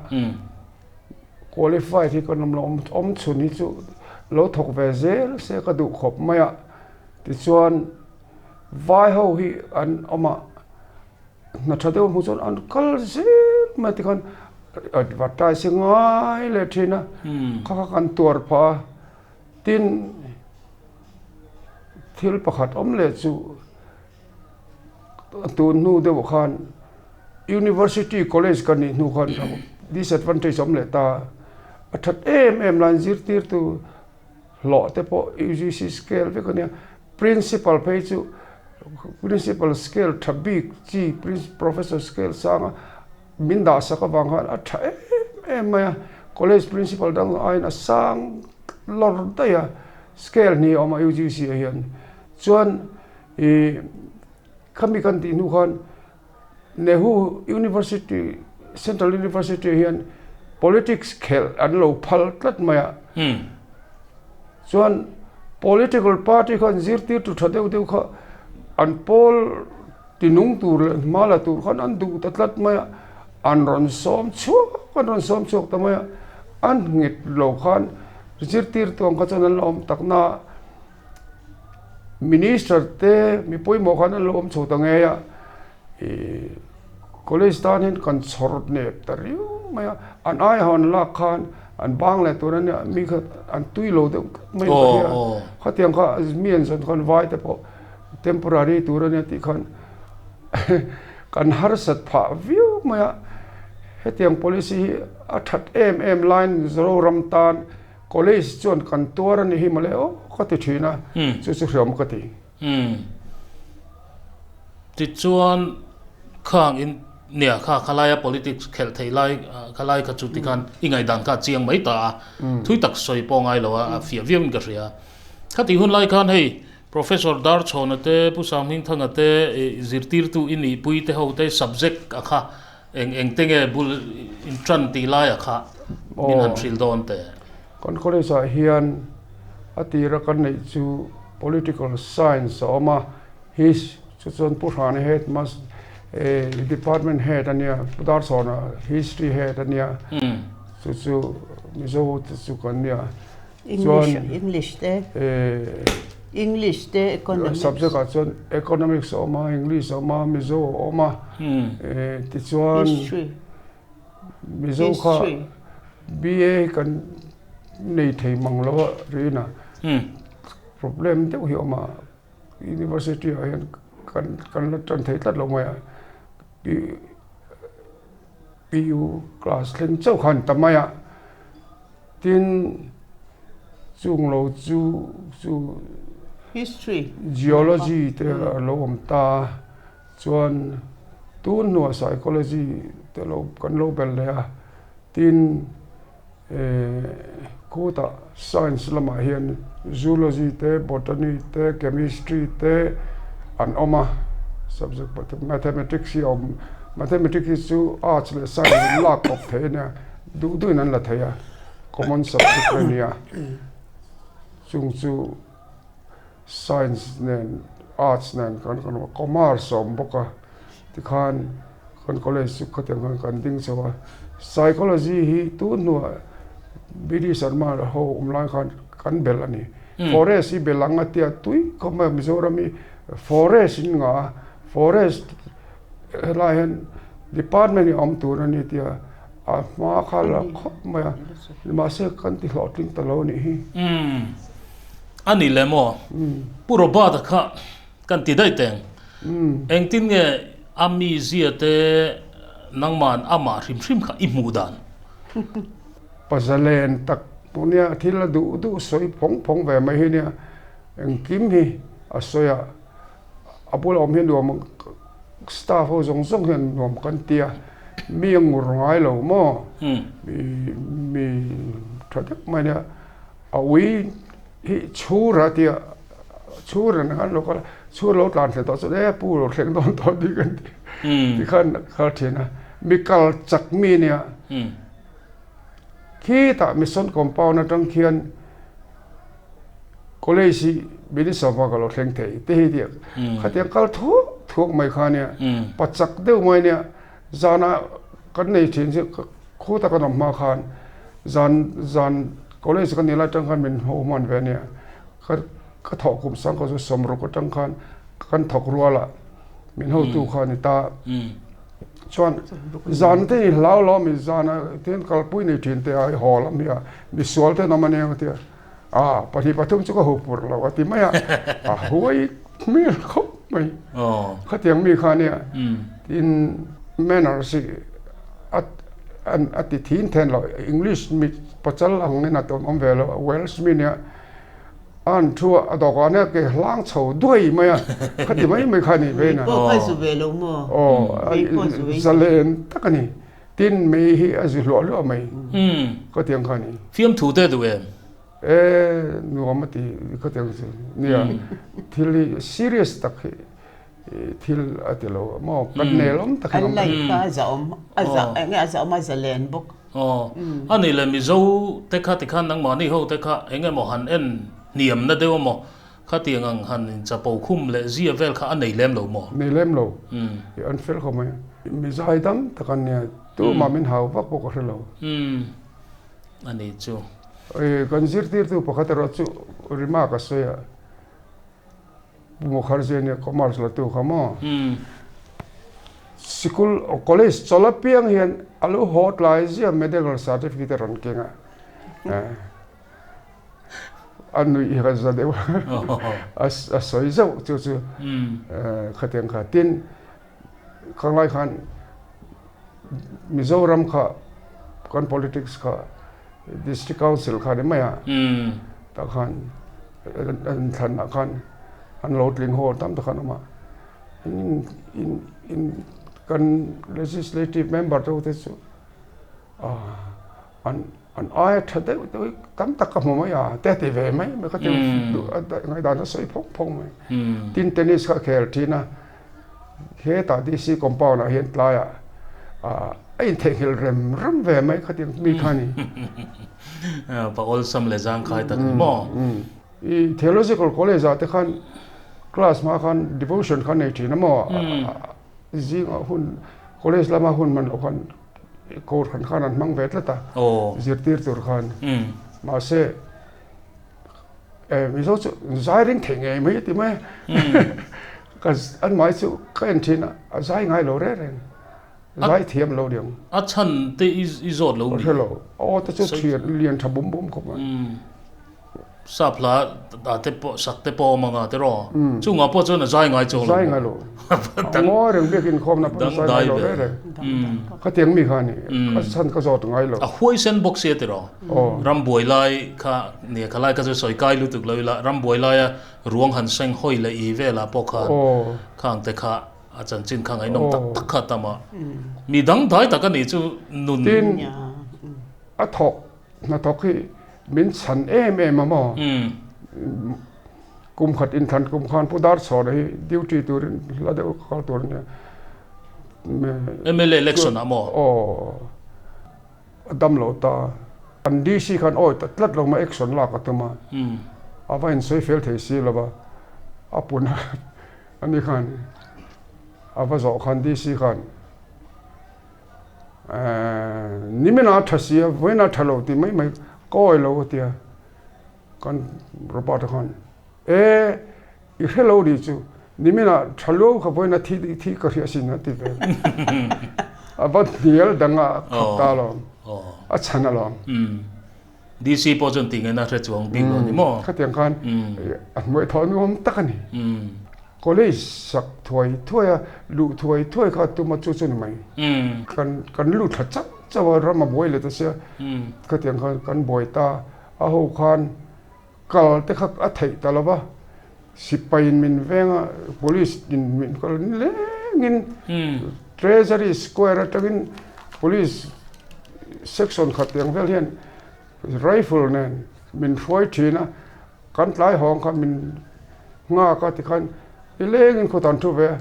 Qualified hi kan awm lo, awm chhun hi chu lo thawk ve zel se ka duh khawp mai a, tichuan vai ho hi an awm a, hna tha deuh hmuh chuan an kal zel mai tikhan advertise hi ngai leh thin a, kha kha kan tuar phah a, tin thil pakhat awm leh chu Tun hnu deuh khan University College ka nih hnu khan disadvantage a awm leh ta a, a that em em laiin zirtirtu hlawh te pawh UGC scale vek a nia. Principal phei chu Principal scale tha bik chi Professor scale sanga min dah sak avang khan a tha em em mai a, College Principal dang aiin a sang lawr daih a, scale hnih a awm a UGC ah hian. Chuan ih khami kan tih hnu khan Nehu University, Central University ah hian politics khelh an lo phal tlat mai a. Chuan political party khan zirtirtu tha deuh deuh kha an pawl tinung tur leh hma la tur khan an duh ta tlat mai a, an rawn sawm chhuak an rawn sawm chhuak ta mai a, an nghet lo khan zirtirtu ang kha chuan an la awm tak na a, Minister te mi pawimawh khan an lo awm chho ta ngei a, ih college tan hian kan chhawr nep ta riau mai a, an ai hawn lak khan an bang leh tur a nia mi kha an tui lo deuh tlat mai ka hria a, khatiang kha mi an zawn khan vai te pawh temporary tur a nia tih khan kan harsat phah viau mai a, hetiang policy hi a that em em laiin Zoram tan College chuan kan tuar a ni hi mawle aw ka ti thin a, chu chu hriam ka ti. Umm. Tichuan khang in nia kha khalaia politics khelh theih lai khalai kha chu tikhan i ngaihdan kha a chiang mai ta a, thui tak sawi pawh ngai lo a, a fiah viau in ka hria. Khatih hun lai khan hei Professor Darchhawna te, Pu Sanghmingthanga te, zirtirtu i nihpui te ho te subject a kha Eng eng te nge bul in tan tih laia kha min han hrilh dawn teh? Kan college ah hian a tira kan neih chu Political Science a awm a, his chu chuan Pu Hrana head mas department head a nia, Pu Darchhawna history head a nia, chu chu Mizo te chu kan nia. Chuan English te English te economics subject ah chuan economics a awm a English a awm a Mizo a awm a tichuan Mizo kha BA kan nei thei mang lo a rina problem deuh hi a awm a University ah hian kan kan la tan thei tlat lo mai a PU class thleng chauh khan ta mai a. Tin, chung lo chu chu History Geology te a lo awm ta a, chuan tun hnuah Psychology te lo kan lo bel leh a, tin eh khutah Science lamah hian Zoology te, Botany te, Chemistry te an awm a, subject pathum Mathematics hi a awm, Mathematics hi chu Arts leh Science in lak kawp thei a nia. Duh duhin an la thei a, common subject a nia, chung chu science nen arts nen kan kan commerce a awm bawk a, tikhan kan college chu khatiang khan kan ding chho a, psychology hi tun hnuah B D Sharma ho awm lai khan kan belh a ni, forest hi belh ang a tia tui khawp mai a Mizoram hi forest in ngah a, forest helai hian department hi a awm tur a ni tia. A hma kha la khawp mai a, mahse kan ti hlawhtling ta lo a nih hi. Umm, a ni le maw? Pu Robert-a kha kan ti daih teng. Engtin nge a mizia te nangman amah hrim hrim kha i hmuh dan? Pazalen tak pawh nia thil a duh duh sawi phawng phawng ve mai hi nia, engkim hi a sawi a, a bula awm hi nuam staff ho zawng zawng hian nuam kan ti a, mi a ngur ngai lo maw mi mi tha deuh mai nia a ui hi chhur a tia chhur an an lo kal a chhur lo tlan thleng tawh chuan e pu lo thleng dawn tawh tih kan ti tikhan a kal thin a mi kal chak mi nia khitah mission compound atang khian. College hi Minister vak a lo thleng thei te hi tia khatiang kal thuak thuak mai kha nia pa chak deuh mai nia zana kan nei thin chu khuta kan awm hma khan zan zan college kan nih lai atang khan min ho hman ve ania ka ka thawh kum sang kha chu sawmruk atang khan kan thawk rual a min hotu kha a ni ta. Chuan zan te hi hlau lo mi zan a tin kalpui nei thin te a i haw lam hi a misual te an awm ania ka ti a, ah pahnih pathum chu ka hu pur lo a ti mai a, a huai hmel khawp mai khatiang mi kha ania tin manners hi a a ti thin then lo English mi pachal ang in a awm ve lo Welsh mi nia. A han thu a, a dawhkan a ke hlang chho duai mai a, khati mai mai kha a nih vein a. Mei pawh kha zu ve lo maw? Aw, Mei pawh zu ve. Zalen tak a ni. Tin, mei hi a zu hluah hluah mai. Khatiang kha a ni. Fiamthu te duh em? E, nuam a ti khatiang chu. Nia, thil hi serious tak hi thil a ti lo maw? Kan nel awm tak hian. An life kha a zahawm, a zah, eng nge a zahawm a zalen bawk. Aw, a nih le Mizo te kha tikhan nangmahni ho te kha eng emaw han en hniam na deuh emaw khatiang ang han in chapo khum leh zia vel kha a nei lem lo maw? Nei lem lo, an fel khawp mai. Mizai dam tak an nia, tumah min hau vak pawh ka hre lo. Umm, a nih chu. Kan zirtirtu pakhat erawh chu Rima ka sawi a. Pu Mukherjee nia commerce la tu kha maw? Sikul college chawl apiang hian a lo haw tlai zia medical certificate a rawn keng a. A nuih hi ka za deuh a, a sawi zauh chu chu khatiang kha. Tin, khanglai khan Mizoram kha kan politics kha District Council kha ni mai a, tah khan an thlanah khan an lo tling haw tam tak an awm a, in in in kan legislative member te ho te chu an an aia tha deuh deuh hi tam tak ka hmu mai a te a ti ve mai mai ka ti ngaihdan a sawi phawng phawng mai. Tin tennis kha a khel thin a. Hetah DC compound ah hian tlaiah a intheihnghilh rem rem ve mai khatiang mi kha a ni. Pa awlsam leh zangkhai tak ni maw? I Theological College ah te khan class hma khan devotion kha nei thin a maw? Zingah hun college lama hun hman loh khan kohhran khan an hmang ve tlat a, zirtir tur khan. Mahse. Mizo chu zai ring thei ngei mai a ti mai a, ka an mai chu ka en thin a, a zai ngai lo reng reng, zai thiam lo diang. A chhan te i zawt lo mi? Ka hre lo, aw te chu thian lian tha bum bum khawp mai. Sap hla ah te pawh sak te pawh a awm anga tiraw? Chungah pawh chuan a zai ngai chuang lo. Zai ngai lo. A ngawi reng biak inkhawmna pawh a zai ngai lo reng reng. Khatiang mi kha a ni, a chhan ka zawt ngai lo. A huaisen bawk sia tiraw? Ram buai lai kha nia kha lai kha chu sawi kai lutuk lo ila, ram buai laia ruang han seng hawi leh i velah pawh khan khang te kha a chanchin kha ngaihnawm tak tak kha a tam a. Mi dangdai tak a nih chu nun. Tin, a thawk hnathawk hi min chhan em em a maw? Kum khat inthlan kum khan Pu Darchhawna hi duty turin hla deuh kal tur a nia. MLA election ah maw? Aw. A dam lo ta. An DC khan awi ta tlat lo mai action lak a tum a. A va insawi fel thei si lo va. A pun a ani khan a va zawh khan DC khan nimina a tha si a vawiin a tha lo tih mai mai ka awi lo a ti a. Kan Robert-a khan e I hre lo nih chu niminah tha luau kha vawiin a thi thi ka hria sin a ti ve. A va hnial dang a khap ta alawm. A chhan alawm. DC pawh chuan tih ngaihna hre chuang bik lo ni maw? Khatiang khan a hmuai thaw nuam tak a ni. College sak thuai thuai a, luh thuai thuai kha tuma chu chu ni mai. Kan kan lut thla chauh chauh a, ram a buai leh ta sia. Khatiang khan kan buai ta a ho khan Kal te kha a theih ta lo va, sipaiin min veng a, police in min kal nilengin Treasury Square atangin police section khat tiang vel hian rifle nen min hruai thin a, kan tlai hawng kha min nghak a tikhan nilengin khawtah an thu ve a,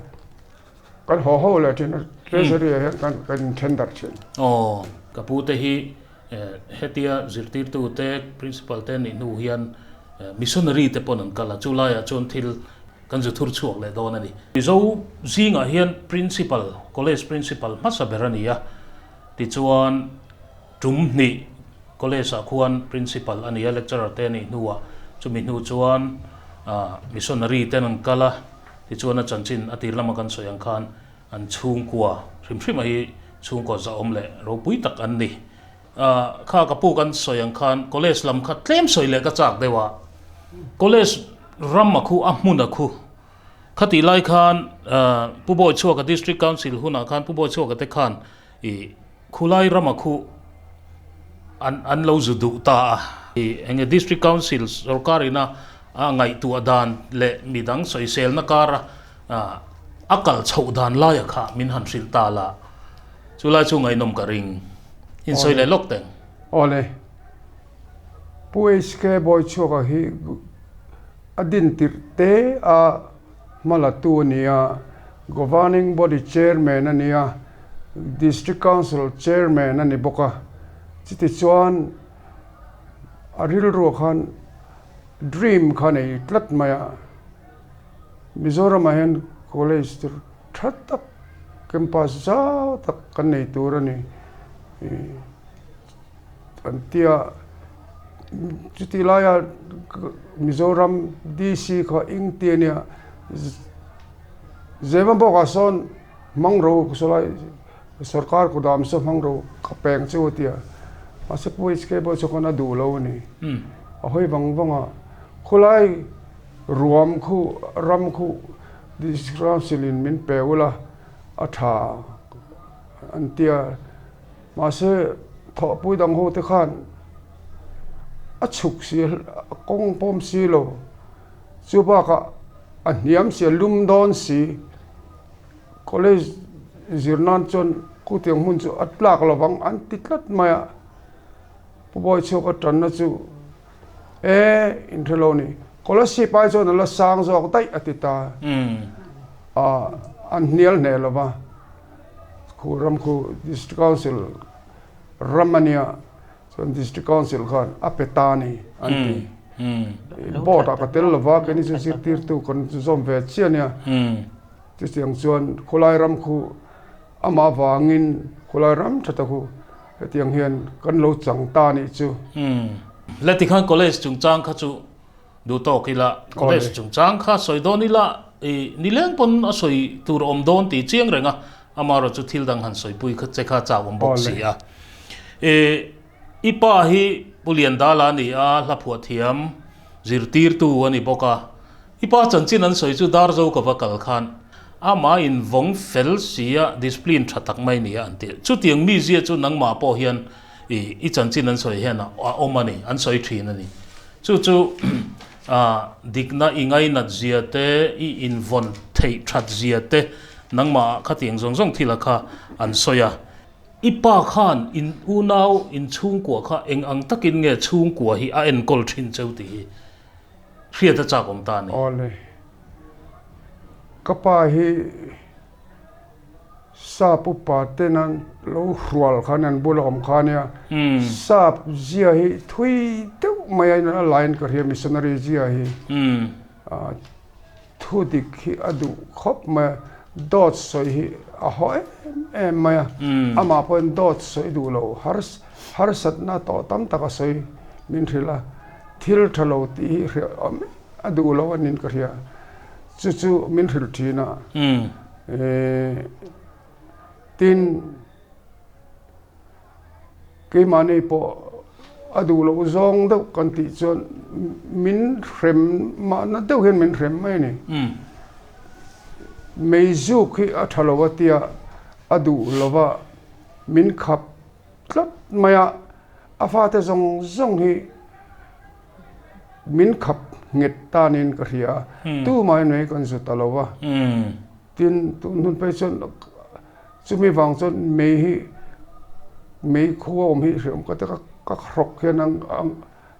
kan haw ho leh thin a, Treasury ah hian kan inthen darh thin. Aw, ka pu te hi Hetia zirtirtu te, principal te nih hnu hian missionary te pawn an kal a, chu laiah chuan thil kan zu thur chhuak leh dawn a ni. Mizo zingah hian principal, college principal hmasa ber a ni a, tichuan tum hnih college ah khuan principal a ni a, lecturer te nih hnuah chumi hnu chuan missionary ten an kal a, tichuan a chanchin a tir lama kan sawi ang khan An chhungkua hrim hrim a hi chhungkaw zahawm leh ropui tak an ni. Kha ka pu kan sawi ang khan college lam kha tlem sawi leh ka chak deuh a. College ram a khu a hmun a khu. Khatih lai khan Pu Bawichhuaka District Council hunah khan Pu Bawichhuaka te khan i khulai ram a khu an an lo zu duh ta a. Enge District Council sorkar ina. a ngaihtuah dan leh midang sawiselna kara a kal chhoh dan laia kha min han hrilh ta la, chulai chu ngaihnawm ka ring. Insawi leh lawk teng. Awle. Pu HK Bawichhuaka hi a din tirh te a hmalatu a ni a, Governing Body Chairman a ni a, District Council Chairman a ni bawk a. Chutichuan a rilruah khan dream kha nei tlat mai a. Mizoramah hian college tur tha tak campus zau tak kan nei tur a ni an tia chuti laia Mizoram DC kha eng te ania Zemabawkah sawn hmang ro sawlai sorkar kudam saw hmang ro ka peng chu a tia mahse Pu HK pawh chu khawn a duh lo a ni a hawi vang vang a khawlai. Ruam khu ram khu District Council in min pe ula a tha an tia mahse thawhpui dang ho te khan a chhuk si a kawng pawm si lo chu bakah a hniam si a lum dawn si college zir nan chuan khutiang hmun chu a tlak lovang an ti tlat mai a Pu Bawichhuak a tanna chu. E, inhre lo ni. Kolasib ai chuan a la sang zawk daih a ti ta. A, an hnial hneh lo va. Khu ram khu District Council ram a nia, chuan District Council khan a pe ta a ni an ti. Board ah ka tel lo va, keini chu zirtirtu kan zawm ve chiah a nia. Chutiang chuan khawlai ram khu amah vangin khawlai ram tha ta khu Hetiang hian kan lo chang ta nih chu. Umm. Le tikhan college chungchang kha chu duh tawk ila, college chungchang kha sawi dawn ila i nileng pawn a sawi tur a awm dawn tih chiang reng a, amaherawh chu thil dang han sawipui kha che kha chau awm bawk si a. I i pa hi Pu Liandala a ni a, hla phuah thiam zirtirtu a ni bawk a, I pa chanchin an sawi chu Darzo ka va kal khan amah in vawng fel si a, discipline tha tak mai nia an ti. Chutiang mizia chu nangmah pawh hian i i chanchin an sawi hian a awm a ni, an sawi thin a ni. Chu chu dikna i ngainat zia te, i invawn theih that zia te nangmah khatiang zawng zawng thila kha an sawi a. I pa khan in unau in chhungkua kha eng ang takin nge chhungkua hi a enkawl thin cheu tih hi Hriat a chak awm ta a ni. Awle. Ka pa hi sap upa ten an lo hrual khan an bula awm kha ania. Sap zia hi thui deuh mai a a lain ka hria missionary zia hi. Thu dik hi a duh khawp mai a, dawt sawi hi a haw em em mai a. Amah pawhin dawt sawi duh lo harsatna tawh tam tak a sawi min hrilh a. Thil tha lo tih hi hriat awm a duh lo a niin ka hria. Chu chu min hrilh thin a. Tin, keimahni pawh a duh loh zawng deuh kan tih chuan min hrem mahna deuh hian min hrem mai a ni. Meizuk hi a tha lo a tia a duh lova min khap tlat mai a. A fate zawng zawng hi min khap nghet ta niin ka hria a, tumah in mai kan zu ta lo va. Tin, tun hun phei chuan chumi vang chuan mei hi mei khua awm hi hriam ka ti ka ka hrawk hian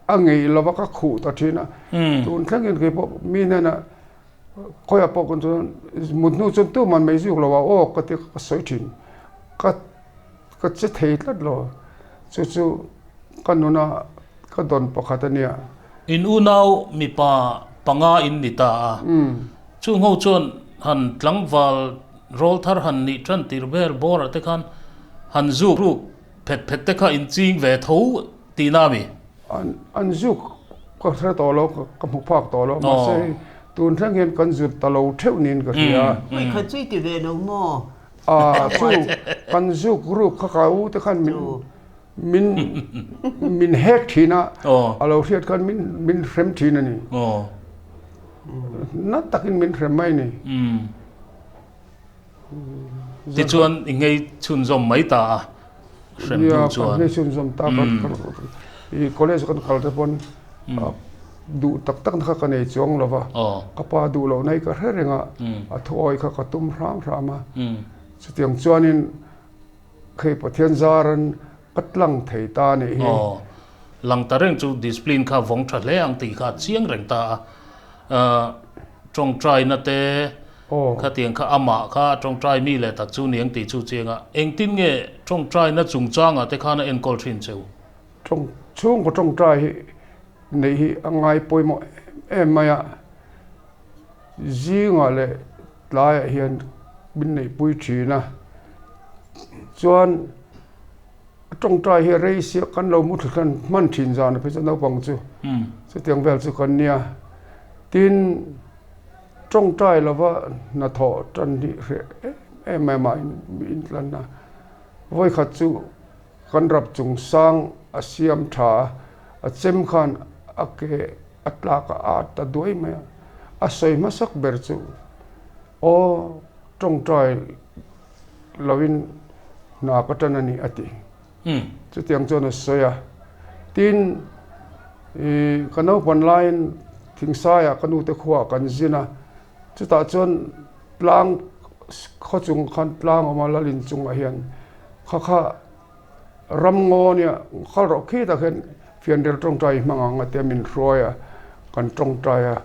a ngeih lo va ka khuh ta thin a. Tun thlengin kei pawh mi hnenah khawiah pawh kan chuan mut hnu chuan tumah mei zuk lo a aw ka ti ka sawi thin. Ka Ka che thei tlat lo. Chu chu ka nuna ka dawn pakhat a nia. In unau mipa panga in ni ta a. Chung ho chuan han tlangval rawl thar han nih tan tir ber bawr ah te khan han zuk ruk phet phet te kha in ching ve tho tihna a mi? An zuk ka hre tawh lo, ka hmu phak tawh lo. Mahse hei tun thleng hian kan zut ta lo theuh niin ka hria. Khawi khat chu i ti ve lo maw? A chu kan zuk ruk kha ka u te khan min min min hek thin a a lo hriat khan min min hrem thin a ni na takin min hrem mai a ni. Tichuan i ngei chhunzawm mai ta a hrem hnu chuan. Nia kan ngei chhunzawm ta i college kan kal te pawn. duh tak tak na kha ka nei chuang lo va, ka pa duh loh na hi ka hre reng a, a thuawi kha ka tum hram hram a. Chutiang chuanin hei Pathian zaran ka tlang thei ta a nih hi. Aw, lang ta reng chu discipline kha vawng tha hle ang tih kha a chiang reng ta a. Tawngtaina te khatiang kha amah kha tawngtai mi leh tak chu niang tih chu chiang a. Engtin nge tawngtaina chungchangah te khan a enkawl thin cheu? Tawng chhungkaw tawngtai hi neih hi a ngai pawimawh em em mai a, zingah leh tlaiah hian min neihpui thin a, chuan a tawngtai hi rei siah kan lo mu thla hlan hman thin zan a phei chuan naupang chu chutiang vel chu kan nia, tin tawngtai lova hnathawh tan hi hreh em em mai mah in tlan a, vawikhat chu. Kan rap chung sang a siam tha a, a chem khan a ke a tlak a at ta duai mai a. A sawi hmasak ber chu, Aw, tawngtai lovin hna ka tan a ni a ti. Chutiang chuan a sawi a. Tin, ih ka naupan laiin Thingsaiah ka nute khuaah kan zin a, chutah chuan tlang khaw chung khan tlang awm a, Lalin chungah hian Kha kha ram ngaw nia kal rawh khi tak hian fianrial tawngtai hmang ang a tia min hruai a, kan tawngtai a,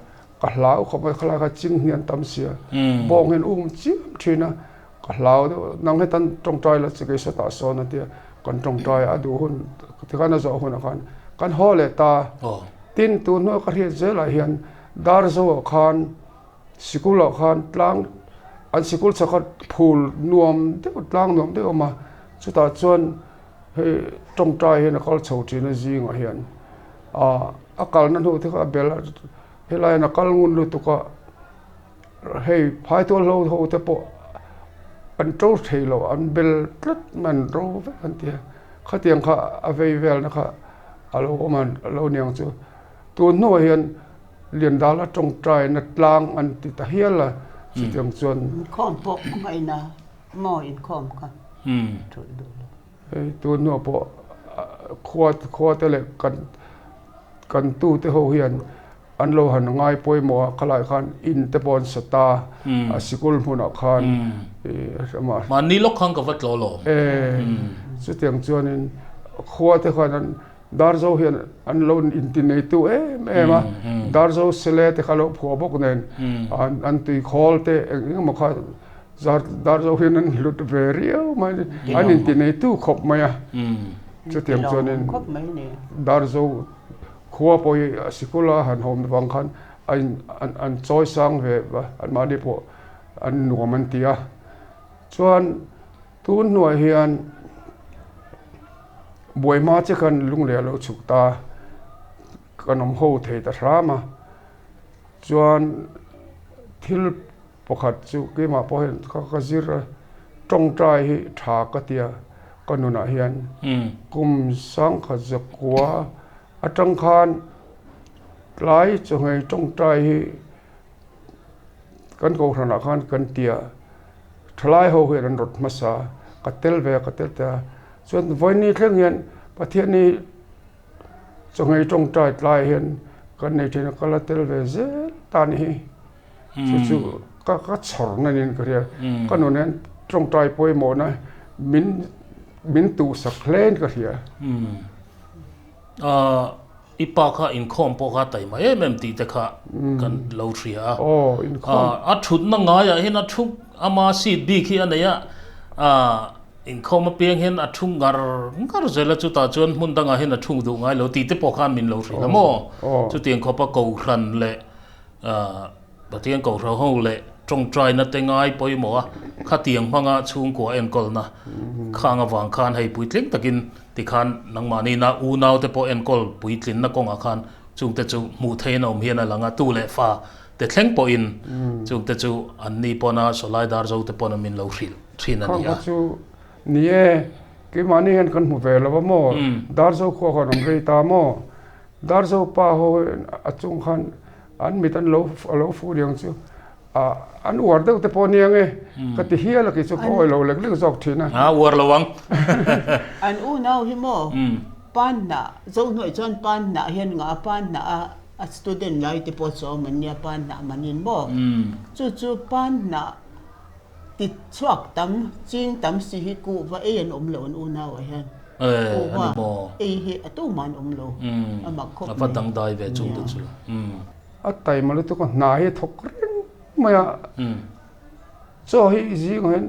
ka hlau khawp mai khalai kha ching hi an tam sia, bawng hian um chiam thin a, ka hlau deuh nang hetan tawngtai la chi kei sawtah sawn a tia kan tawngtai a, a duh hun tikhan a zawh hunah khan kan haw leh ta, tin tun hnuah ka hriat zelah hian Darzoah khan Sikul ah khan tlang an sikul chhak a phul nuam deuh tlang nuam deuh a awm a chutah chuan hei tawngtai hian a kal chho thin a zingah hian ah a kalna hnu te kha a bel a helai hian a kal ngun lutuk a hei phaitual ho ho te pawh an to thei lo an bel tlat mai an ro vek an ti a khatiang kha a vei velna kha a lo awm a a lo niang chu tun hnuah hian. Liandala tawngtaina tlang an ti ta hial a, chutiang chuan. Inkhawm pawh a ngaihna maw inkhawm kha thulh duh lo. Hei tun hnuah pawh khua khua te leh kan kan tu te ho hian an lo han ngai pawimawh a, khalai khan in te pawh an sa ta a sikul hmunah khan ih amah. Mahni lawk khan ka va tlawh lawm. E chutiang chuanin khua te khan an. Darzo hian an lo intineitu em em a, Darzo sele te kha lo phuah bawk nen an tui khawl te eng eng emaw kha Darzo hian an hlut ve riau mai a, an intineitu khawp mai a. Chutiang chuanin Darzo khua pawh hi a sikula han hawm vang khan an chawi sang ve anmahni pawh an nuam an ti a. Chuan Tun hnuai hian buaihma che khan lungleh a lo chhuk ta, kan awm ho thei ta hram a, chuan thil pakhat chu keimah pawh hian ka ka zir a, tawngtai hi tha ka tia ka nunah hian kum sangkhat zakua atang khan tlai chawhmeh tawngtai hi kan kohhranah khan kan tia. Thalai ho hian an rawt hmasa a, ka tel ve a, ka tel ta a. Chuan vawiin thleng hian Pathian hi chawhmeh tawngtai tlai hian kan nei thin a, ka la tel ve zel ta a nih hi. Chu chu ka ka chhawr na niin ka hria. Ka nun hian tawngtai pawimawhna min min tuhsak hlein ka hria. I pa kha inkhawm pawh kha taima em em tih te kha kan lo hria a. Aw, inkhawm. A thutna ngaiah hian a thu ama seat bik hi a nei a, inkhawm apiang hian a thu ngar ngar zel a, chutah chuan hmun dangah hian a thu duh ngai lo tih te pawh khan min lo hrilh a maw? Chutiang khawpa Kohhran leh Pathian Kohhran ho leh tawngtaina te ngai pawimawh a, khatiang hmanga chhungkua enkawlna khang avang khan hei puitling takin tikhan nangmahnina unau te pawh enkawl puitlinna kawngah khan chungte chu hmuh theihin a awm hian a lang a, tu leh fa te thleng pawhin chungte chu an ni pawna Sawlai Darzo te pawna min lo hrilh thin a ni a. Khang kha chu ni e, keimahni hian kan hmu ve lo a maw, Darzo khua khan awm rei ta maw, Darzo pa ho a chung khan An mit an lo a lo fuh liang chu ah an uar deuh te pawh nia nge ka ti hial a kei chu ka awi lo lek lek zawk thin a. A uar lo ang. An unau hi maw pan hnah Zohnuai chuan pan hnah hian nga pan hnah a A student lai te pawh chawm an nia pan hnah man in maw? Chu chu pan hnah ti chhuak tam, ching tam si hi kuhva ei an awm lo an unau ah hian. Kuhva ei hi a tumah an awm lo a mak khawp mai. A va dangdai ve chung te chu. A taima lutuk a hna hi a thawk reng mai a. Chaw hi zingah hian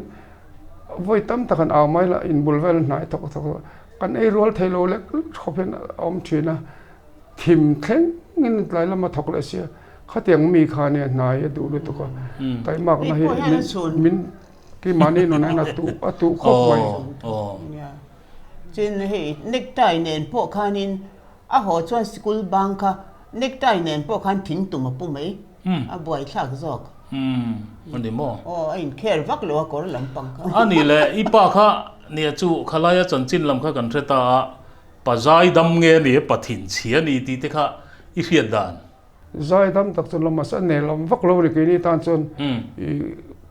vawi tam tak an au mai la, inbul vel hnai thawk thawk a, kan ei rual thei lo lek lek khawp hian a awm thin a, thim thlengin tlai lama thawk leh sia, khatiang mi kha nia hnai a duh lutuk a, taimakna hi min keimahni nunah hian a tuh a tuh khawp mai. Chin hei necktie nen pawh khanin a haw chuan sikul bang kha necktie nen pawh khan thing tum a pu mai. A buaithlak zawk. Umm a ni maw? Aw a inkher vak lo a kawr lampang kha. A ni le, i pa kha nia chu khalaia chanchin lam kha kan hre ta a, pa zaidam nge a ni, pa thinchhia a ni tih te kha i hriat dan? Zaidam tak chuan lam mahse a nei lam vak lo a ni keini tan chuan i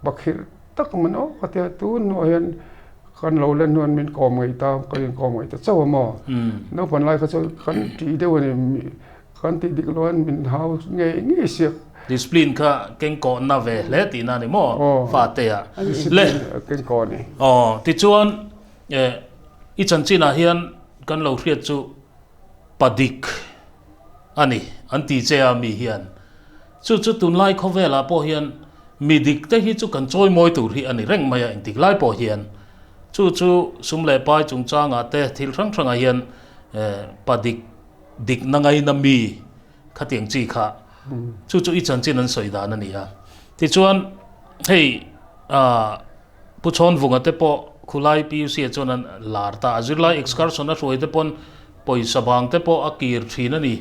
pakhirh tak man aw ka tia tun hnuah hian kan lo len hnuan min kawm ngei ta, kan inkawm ngei ta chauh a maw? Naupan lai kha chuan kan tih deuh a ni. Kan tih dik lo an min hau ngei ngei siak. Discipline kha kengkawhna ve hle tihna a ni maw fate ah. Discipline kengkawh a ni. Aw tichuan i chanchinah hian kan lo hriat chu padik a ni an ti che a mi hian. Chu chu tunlai khawvelah pawh hian mi dik te hi chu kan chawimawi tur hi a ni reng mai a engtik lai pawh hian. Chu chu sum leh pai chungchangah te thil hrang hrangah hian padik Dikna ngaina mi khatiang chi kha chu chu i chanchin an sawi dan a ni a. Tichuan hei Pu Chhawnvunga te pawh khulai PUC ah chuan an lar ta a, zirlai excursion a hruai te pawn pawisa bang te pawh a kir thin a ni.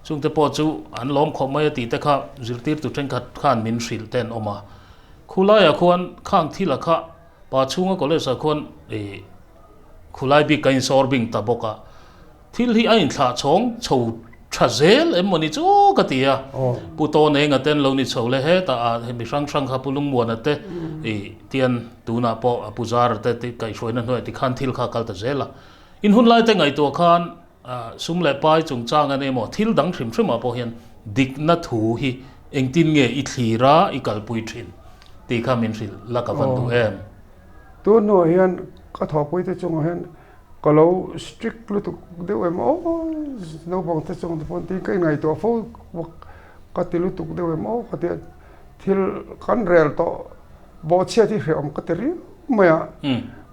Chungte pawh chu an lawm khawp mai a tih te kha zirtirtu thenkhat khan min hrilh te an awm a. Khulaiah khuan khang thila kha pa chhunga college ah khuan khulai bik ka insawr bing ta bawk a. Thil hi a inthlah chhawng chho tha zel em mawni chu ka ti a, Pu Tawn Enga ten lo ni chho le hetah a mi hrang hrang kha Pu Lungmuana te i tian tunah pawh a Pu Zara te ti kaihhruaina hnuaiah tikhan thil kha a kal ta zel a. In hun lai te ngaihtuah khan sum leh pai chungchang a ni emaw thil dang hrim hrimah pawh hian dikna thu hi engtin nge i thlir a i kalpui thin tih kha min hrilh la ka van duh em. Tun hnuah hian ka thawhpui te chungah hian Ka lo strict lutuk deuh em aw, naupang te chuang te pawh tiin ka inngaihtuah fo ka ti lutuk deuh em aw ka ti a, thil kan rel tawh bawhchhiat hi hrehawm ka ti riau mai a,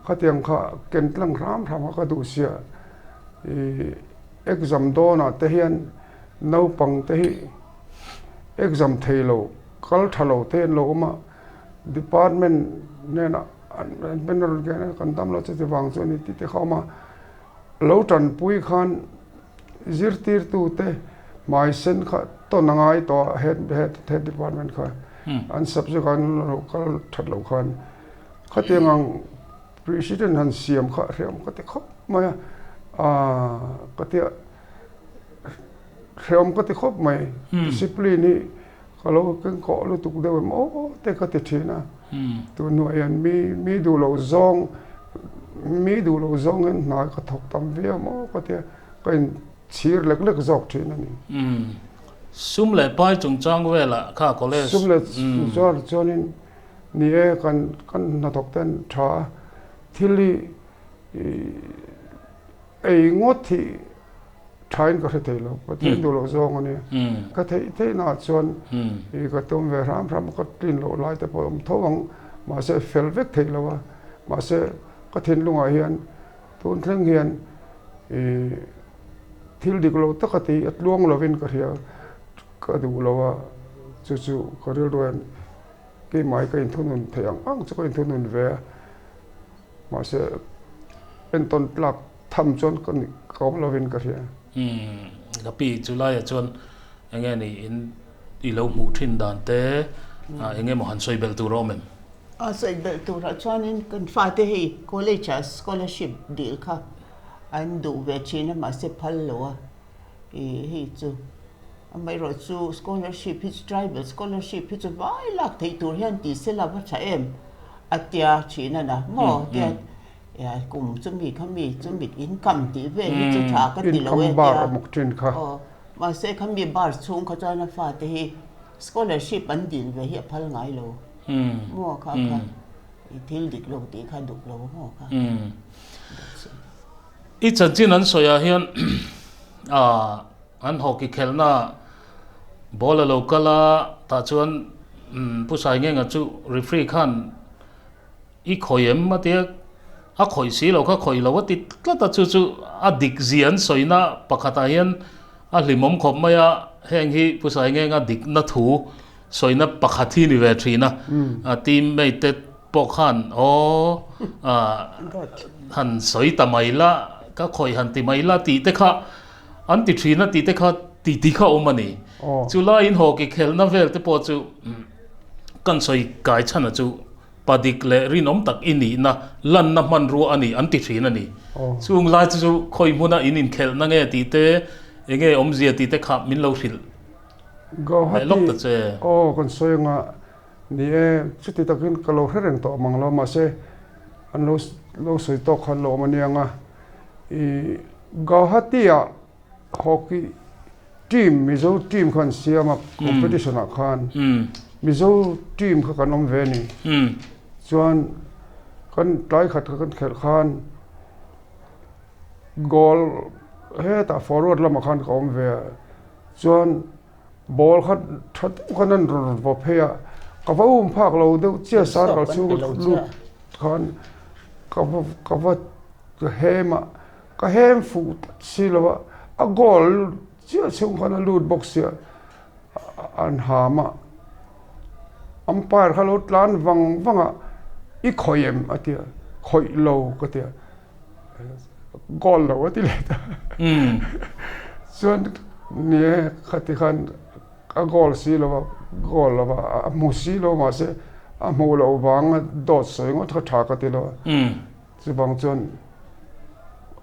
khatiang kha ken tlang hram hram kha ka duh sia, ih exam dawnah te hian naupang te hi exam thei lo kal tha lo te an lo awm a. Department hnenah an pen a rawn ken a, kan dam lo chuti vang chu a ni tih te kha a awm a. Lo tanpui khan zirtirtute hmai sen kha tawn a ngai tawh a head head head department kha an subject ah an lo kal that loh khan khatiang ang president han siam kha hreawm ka ti khawp mai a, aaa ka tia hreawm ka ti khawp mai discipline hi. Ka lo kengkawh lutuk deuh em aw te ka ti thin a, tun hnuah hian mi mi duh loh zawng mi duh loh zawng hian hna ka thawk tam viau maw ka tia ka in chhir lek lek zawk thin a ni. Sum leh pai chungchang velah kha college. Sum leh zuar chuanin ni e kan kan hnathawk ten tha a, thil hi ei ngawt hi thain ka hre thei lo, Pathian duh loh zawng a nia. Ka theih theihnaah chuan i ka tum ve hram hram a, ka tlin loh lai te pawh a awm tho ang, mahse fel vek theih lo a, mahse ka thinlungah hian tun thleng hian i thil dik lo taka tih a tluang lovin ka hria, ka duh lo a, chu chu ka rilru hian keimah hi ka inthunun theih ang ang chu ka inthunun ve a. Mahse, entawn tlak tham chuan ka ni ka awm lovin ka hria. Umm, ka pi chu laiah chuan enge ni in i lo hmuh thin dan te enge maw han sawi belh tur a awm em? A sawi belh turah chuanin kan fate hei college ah scholarship dil kha an duh ve thin a mahse phal lo a i hei chu amaherawh chu scholarship hi chu tribal scholarship hi chu vai lak theih tur hian ti se la va tha em? A tia thin a na maw tia kum chumi kha mi chumi income tih vel hi chu tha ka ti lo e tia. Income bar a muk thin kha. Aw Mahse khami bar chhung kha chuan a fate hi scholarship an dil ve hi a phal ngai lo maw kha kha i thil dik lo tih kha duh lo maw kha. I chanchin an sawi ah hian an hockey khelhna ball a lo kal a tah chuan Pu Saingenga chu referee khan I khawih em a tia, a khawih si lo kha khawih lo a ti tlat a, chu chu a dik zia an sawina pakhatah hian a hlimawm khawp mai a, heng hi Pu Saingenga dikna thu sawina pakhat hi ni ve thin a, a team mate te pawh khan aw han sawi ta mai la, ka khawih han ti mai la tih te kha an ti thin a tih te kha ti ti kha awm a ni. Chu laiin hockey khelhna vel te pawh chu kan sawi kai chhan a chu. Pa dik leh rinawm tak i nihna lanna hmanrua a ni an ti thin a ni. Chung lai chu chu khawi hmuna in inkhelhna nge tih te, enge awmzia tih te kha min lo hrilh leh lawk ta che. Aw kan sawi anga ni e, chuti takin ka lo hre reng tawh mang lo mahse an lo lo sawi tawk khan lo awm a nia nga. I Guwahati ah Hockey team Mizo team kha an siam a competition ah khan Mizo team kha kan awm ve a ni. Chuan kan tlai khat kha kan khelh khan goal hetah forward lamah khan ka awm ve a chuan ball kha tha deuh khan an rawn vaw phei a ka va um phak lo deuh chiah circle chhung lut khan ka va ka va hem a. Ka hem fuh tlat si lo a, a goal chiah chhung khan a lut bawk sia, an ham a, umpire kha lo tlan vang vang a, i khawih em a ti a, khawih lo ka ti a, goal lo a ti leh ta, chuan ni e khati khan a goal si lo a, goal lo a, a hmu si lo mahse a hmuh loh vanga dawt sawi ngawt kha tha ka ti lo a. Chuvang chuan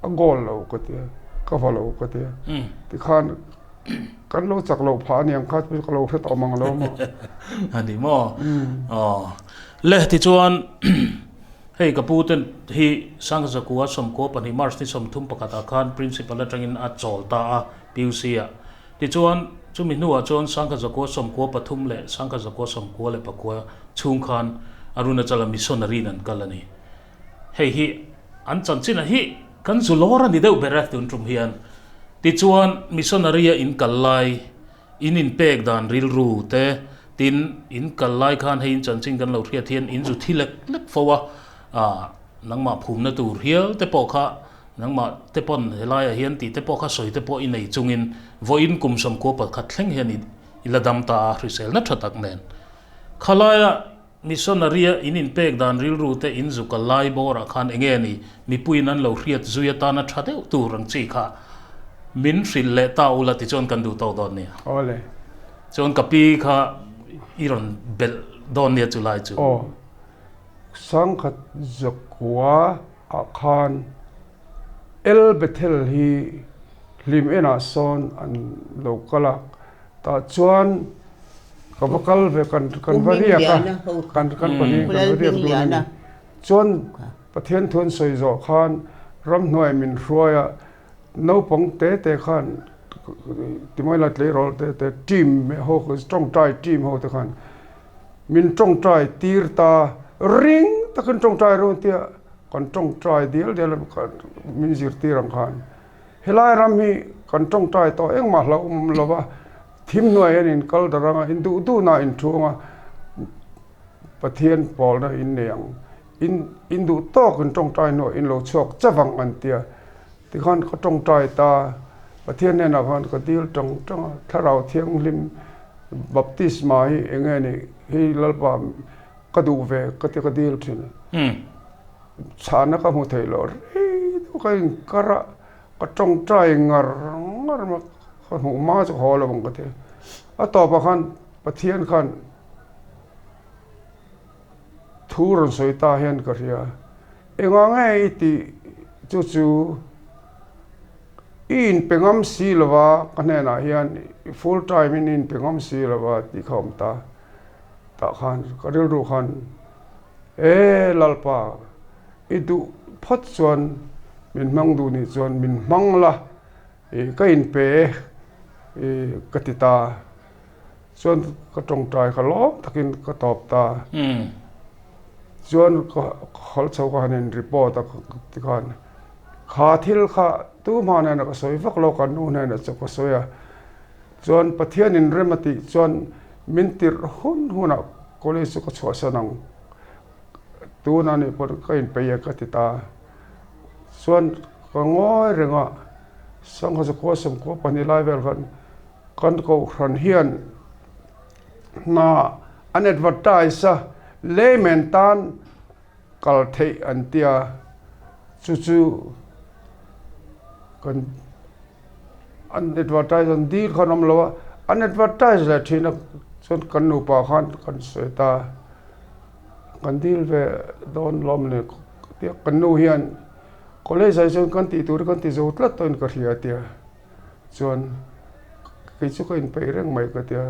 a goal lo ka ti a, ka va lo ka ti a. Tikhan kan lo chak loh phah aniang kha chu ka lo hre tawh mang lo maw. A ni maw? Aw. Le tichuan hei ka pu te hi Sangzakua 12 March ni 31 ah khan Principal atangin a chawl ta a PUC ah. Tichuan chumi hnuah chuan Sangzakua 93 leh Sangzakua 94 chhung khan Arunachala Missionary in an kal a ni. Hei hi an chanchin a hi kan zu lawr a ni deuh ber a tun tum hian. Tichuan missionary a in kal lai, in inpek dan rilru te, tin in kal lai khan hei in chanchin kan lo hriat hian in zu thi lek lek fo a, ah nangmah phumna tur hial te pawh kha nangmah te pawn helaiah hian tih te pawh kha sawi te pawh i nei chungin vawiin kum 11 thleng hian i la dam ta a hriselna tha tak nen. Khalaia Missionary a in inpek dan rilru te in zuk a lai bawr ah khan enge ni mipuiin an lo hriat zui atana tha deuh tur ang chi kha min hrilh leh ta ula tichuan kan duh tawk dawn nia. Awle. Chuan ka pi kha i rawn belh dawn nia chu lai chu. Aw. Sangkhat zakua ah khan El Bethel hi hlim enah sawn an lo kal a, tah chuan ka va kal ve kan kan va riak a, kan kan pahnih kan va riak dun a ni. Chuan Pathian thu an sawi zawh khan ramhnuai min hruai a, naupang te te khan timaila tleirawl te te team ho tawngtai team ho te khan min tawngtai tir ta ring takin tawngtai rawh an tia kan tawngtai dial dial a min zirtir ang khan. Helai ram hi kan tawngtai tawh engmah hlauhawm lo va, thim hnuai hian in kal darh anga, in duh duhna in thu anga Pathian pawlna in nei ang, in in duh tawk in tawngtai hnuah in lo chhuak chauh ang an ti a. Tikhan ka tawngtai ta, Pathian hnenah khan ka dil tang tang a, Thlarau Thianghlim baptisma hi eng nge ni hi Lalpa ka duh ve ka ti ka dil thin a. Chhahna ka hmu thei lo rei deuh ka inkar a, ka tawngtai ngar ngar mai ka hmuh hma chu ka haw lo ang ka ti a. A tawpah khan Pathian khan thu rawn sawi ta hian ka hria, engah nge i tih chu chu i inpe ngam si lo va ka hnenah hian full time in i inpe ngam si lo va tih kha a awm ta, tah khan ka rilru khan E Lalpa, i duh phawt chuan min hmang duh nih chuan min hmang la, i ka inpe e. ka ti ta. Chuan ka tawngtai kha lawm takin ka tawp ta. Chuan ka hal chho ka han in report a tikhan kha thil kha tu hma hnenah ka sawi vak lo kan nu hnenah chu ka sawi a. Chuan Pathian in rem a tih chuan min tirh hun hunah college chu ka chhuahsan ang tunah nih pawh ka inpeih e ka ti ta. Chuan ka ngawi reng a sangha zakua sawmkua pahnih lai vel khan Kan kohhran hian hna an advertise a, layman tan kal theih an tia, chu chu kan an advertise an dil khan awm lo a, an advertise leh thin a chuan kan nupa khan kan sawi ta, kan dil ve dawn lawm le tia kan nu hian college ah hi chuan kan tih tur hi kan ti zo tlat tawhin ka hria tia. Chuan kei chu ka inpeih reng mai ka tia,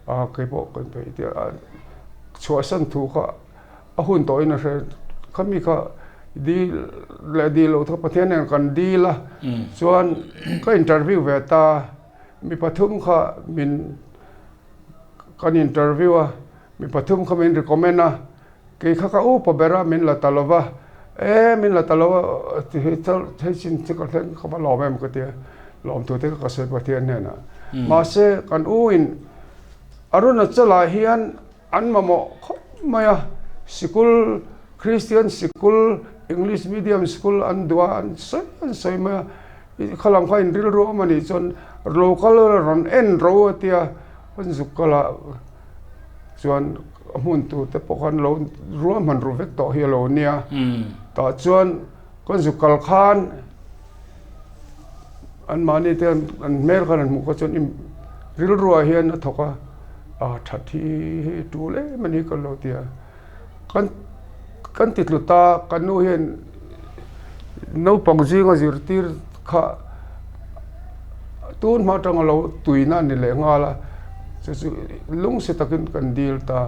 a kei pawh ka inpeih tia a chhuahsan thu kha a hun tawhin a hre khami kha dil leh dil loh kha Pathian nen kan dil a, chuan ka interview ve ta mi pathum kha min kan interview a, mi pathum kha min recommend a. Kei kha ka upa ber a, min la ta lo va, e min la ta lo a ti hi hei chin chu ka thleng ka va lawm em ka ti a, lawmtu te kha ka sawi Pathian hnenah. Mahse kan u in Arunachal-ah hian an mamawh khawp mai a, sikul Christian sikul English medium school an duh a, an sawi an sawi mai a, khalam kha in rilru awm a nih chuan local rawn en ro a tia, an zuk kal a chuan. A hmun tur te pawh khan lo ruahman ru vek tawh hi a lo nia. Tah chuan kan zu kal khan anmahni te an hmel khan an hmuh kha chuan rilruah hian a thawk a, a that hi hei tul em a ni ka lo ti a. Kan kan ti tlu ta kan nu hian naupang zinga zirtir kha tun hma atanga lo tuina a ni leh nghal a, chu chu lungsi takin kan dil ta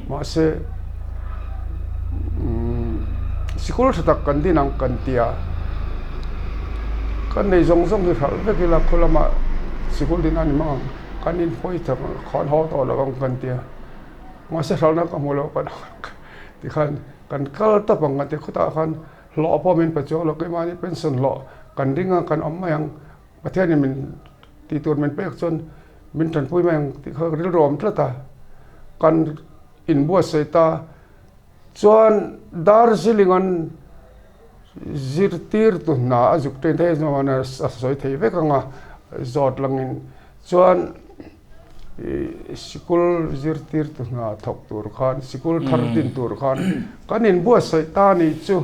mahse sikul tha tak kan din ang kan ti a, kan nei zawng zawng hi hralh vek ila khaw lamah sikul din a ni mang ang kan inhawi tak khan haw tawh lo ang kan ti a, mahse hralhna ka hmu lo kan tikhan kan kal tawp ang kan ti khawtah khan. Hlawh pawh min pe chuang lo, keimahni pension hlawh kan ring a, kan awm mai ang, Pathianin min tih tur min pek chuan min tanpui mai ang tih kha rilru a awm tlat a, kan inbuatsaih ta chuan Darjeeling an zirtirtu hna a zuk ṭin thei chuan a sawi thei vek ang a, zawt langin chuan. Sikul zirtirtu hna thawk tur khan, sikul thar din tur khan kan inbuatsaih ta ni chu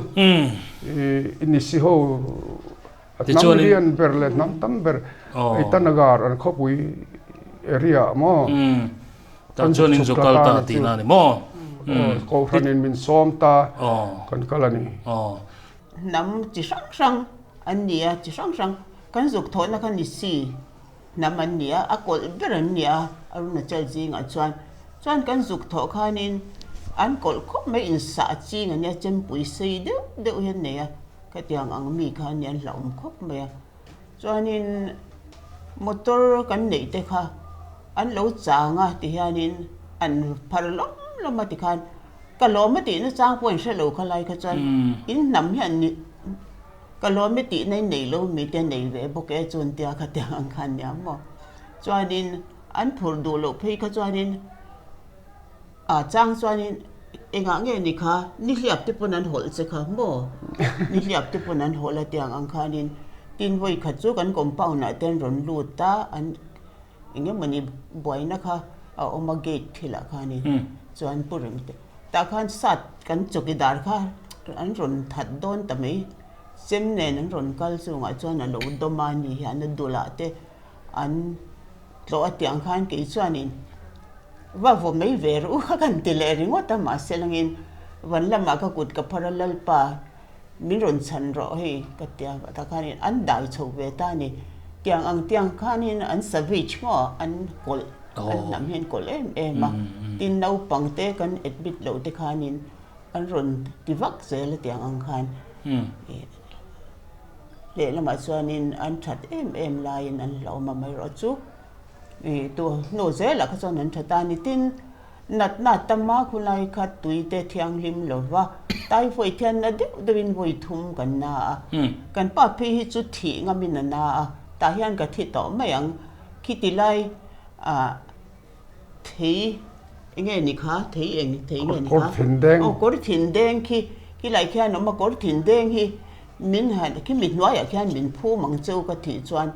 Nisi ho hnam lian ber leh hnam tam ber Itanagar an khawpui area ah maw kan zuk kal ta ni chu Kohhranin min sawm ta kan kal a ni. Hnam chi hrang hrang an ni a, chi hrang hrang kan zuk thawhna kha Nisi Hnam an ni a, a kawlh ber an ni a, Arunachal zingah chuan. Chuan kan zuk thawh khanin an kawlh khawp mai insah ching a nia, chempui sei deuh deuh hi an nei a, khatiang ang mi kha an ni, an hlauhawm khawp mai a. Chuanin motor kan neih te kha an lo chang a tihianin an phar lawm lawm a tikhan ka lawm a tihna chang pawh in hre lo kha lai kha chuan in hnam hian Ka lawm i tihna in nei lo mi te nei ve bawk e chuan tia kha tiang ang khan nia maw. Chuanin an phurh duh loh phei kha chuanin a chang chuanin engah nge ni kha nihliap te pawn an hawlh che kha maw nihliap te pawn an hawlh a tiang ang khanin tin vawi khat chu kan compound ah te an rawn lut a an eng emawni buaina kha a awm a gate thilah khanin chuan pu reng te Tah khan sat kan chawkidar kha an rawn that dawn ta mai. Chem nen an rawn kal chungah chuan a lo dawm a ni hian a dulah te an tlawh a tiang khan kei chuanin va vaw mai ve rawh u kha kan ti leh ringawt a mahse langin van lamah ka kut ka phar a Lalpa min rawn chhan rawh hei ka tia tah khanin an dai chho ve ta a ni. Tiang ang tiang khanin an savage maw an kawlh. An hnam hian kawlh em em a, tin naupang te kan admit loh te khanin an rawn ti vak zel a tiang ang khan lehlamah chuanin an that em em laiin an hlauhawm a mai erawh chu I tu hnu zelah kha chuan an tha ta a ni. Tin, natna tam a khulai kha tui te thianghlim lo va, typhoid hian na deuh deuhin vawi thum kan na a. Kan pa phei hi chu thih ngamin a na a, tah hian ka thi tawh mai ang. Khiti lai ah thei enge ni kha, thei eng thei nge ni kha? Kawr thin deng. Aw kawr thin deng khi, khilai khian awm a, kawr thin deng hi min han, khimi hnuaiah khian min phum ang cheu ka thih chuan.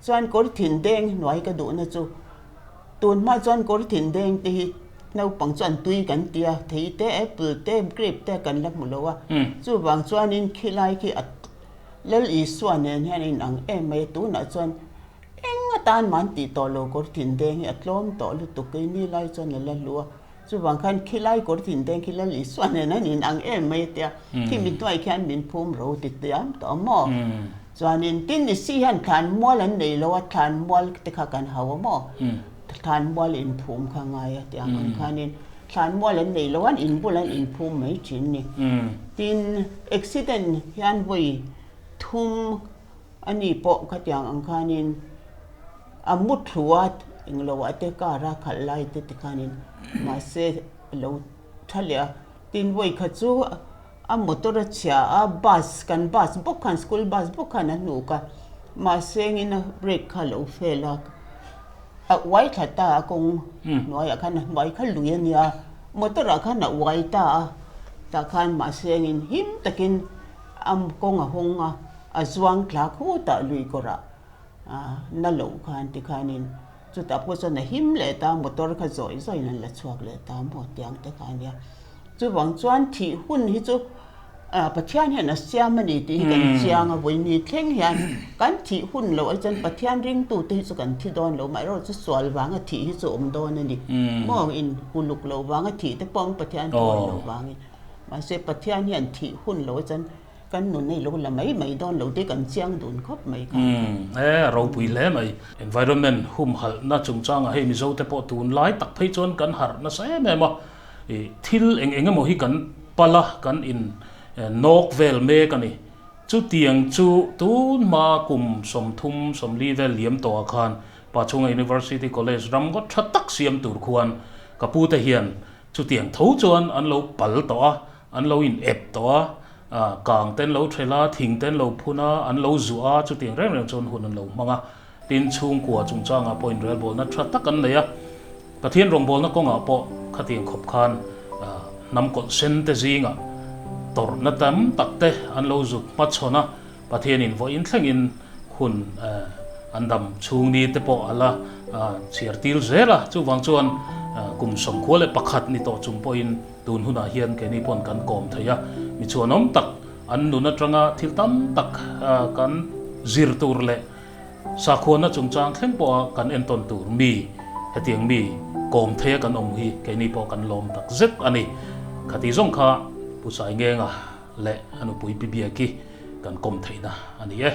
Chuan kawr thin deng hnuai ka duhna chu tun hma chuan kawr thin deng te hi naupang chuan tui kan ti a, thei te, apple te, grape te kan la hmu lo a. Chuvang chuanin khilai khi a Lal Isua nen hian a inang em mai a, tunah chuan eng atan mah an tih tawh lo kawr thin deng hi a tlawm tawh lutuk keini lai chuan a la hlu a. Chuvang khan khilai kawr thin deng khi Lal Isua nen an inang em mai a tia, khi mi hnuai khian min phum ro ti tiam tawh a maw? Chuanin tin ni si hian thlan mual an nei lo a, thlan mual te kha kan hau a maw? Thlan mual inphum kha ngai a tiang ang khanin thlan mual an nei lo a, an inbul an inphum mai thin ni. Tin, accident hian vawi thum a ni pawh khatiang ang khanin a mu thlu a, englo ah te car a khalh lai te tikhanin mahse a lo tha leh a. Tin, vawi kha chu a motor a chhia a, bus kan bus bawk khan school bus bawk khan a hnuk a, mahse engin a brake kha a lo fail a, a uai thla ta a kawng hnuaiah khan a hnuai kha lui a nia, motor ah khan a uai ta a, tah khan mahse engin him takin a kawng a hawng a, a zuang thla khutah lui kawrah na loh khan tikhanin chutah pawh chuan a him leh ta, motor kha zawi zawiin an la chhuak leh ta maw tiang te kha a nia. Chuvang chuan thih hun hi chu Pathian hian a siam a ni tih hi kan chiang a, vawiini thleng hian kan thih hun loh ai chuan Pathian ringtute hi chu kan thi dawn lo, amaherawhchu chu sual vanga thih hi chu a awm dawn a ni. Maw in uluk loh vanga thih te pawh Pathian thawi loh vangin. Mahse Pathian hian thih hun loh ai chuan Kan nun ei lo la mai mai dawn lo te kan chiang dun khawp mai kha. Umm e a ropui hle mai. Environment humhalhna chungchangah hei Mizo te pawh tunlai tak phei chuan kan harh nasa em em a, ih thil eng eng emaw hi kan pal a, kan in nawk vel mek a ni. Chutiang chu tun hma kum 30 40 vel liam tawhah khan Pachhunga University College ram ngawt tha tak siam tur khuan ka pu te hian chutiang tho chuan an lo pal tawh a, An lo in ep tawh a, kang te an lo ṭhel a, thing te an lo phun a, an lo zuah a, chutiang reng reng chuan hun an lo hmang a. Tin, chhungkua chungchangah pawh inrelbawlna ṭha tak an nei a. Pathian rawngbawlna kawngah pawh khatiang khawp khan hnam kawlh sen te zingah tawrhna tam tak te an lo zuk hmachhawn a, Pathianin vawiin thlengin hun an dam chhung ni te pawh a la chhiar tir zel a. Chuvang chuan kum 91 ni tawh chung pawhin Tun hunah hian keini pawn kan kawm thei a, mi chhuanawm tak an nun atanga thil tam tak kan zir tur leh sakhuana chungchang thleng pawha kan entawn tur mi hetiang mi kawm theia kan awm hi keini pawh kan lawm tak zet a ni. Khati zawng kha Pu Saingenga leh a nupui Pi Biaki kan kawm theihna a ni e.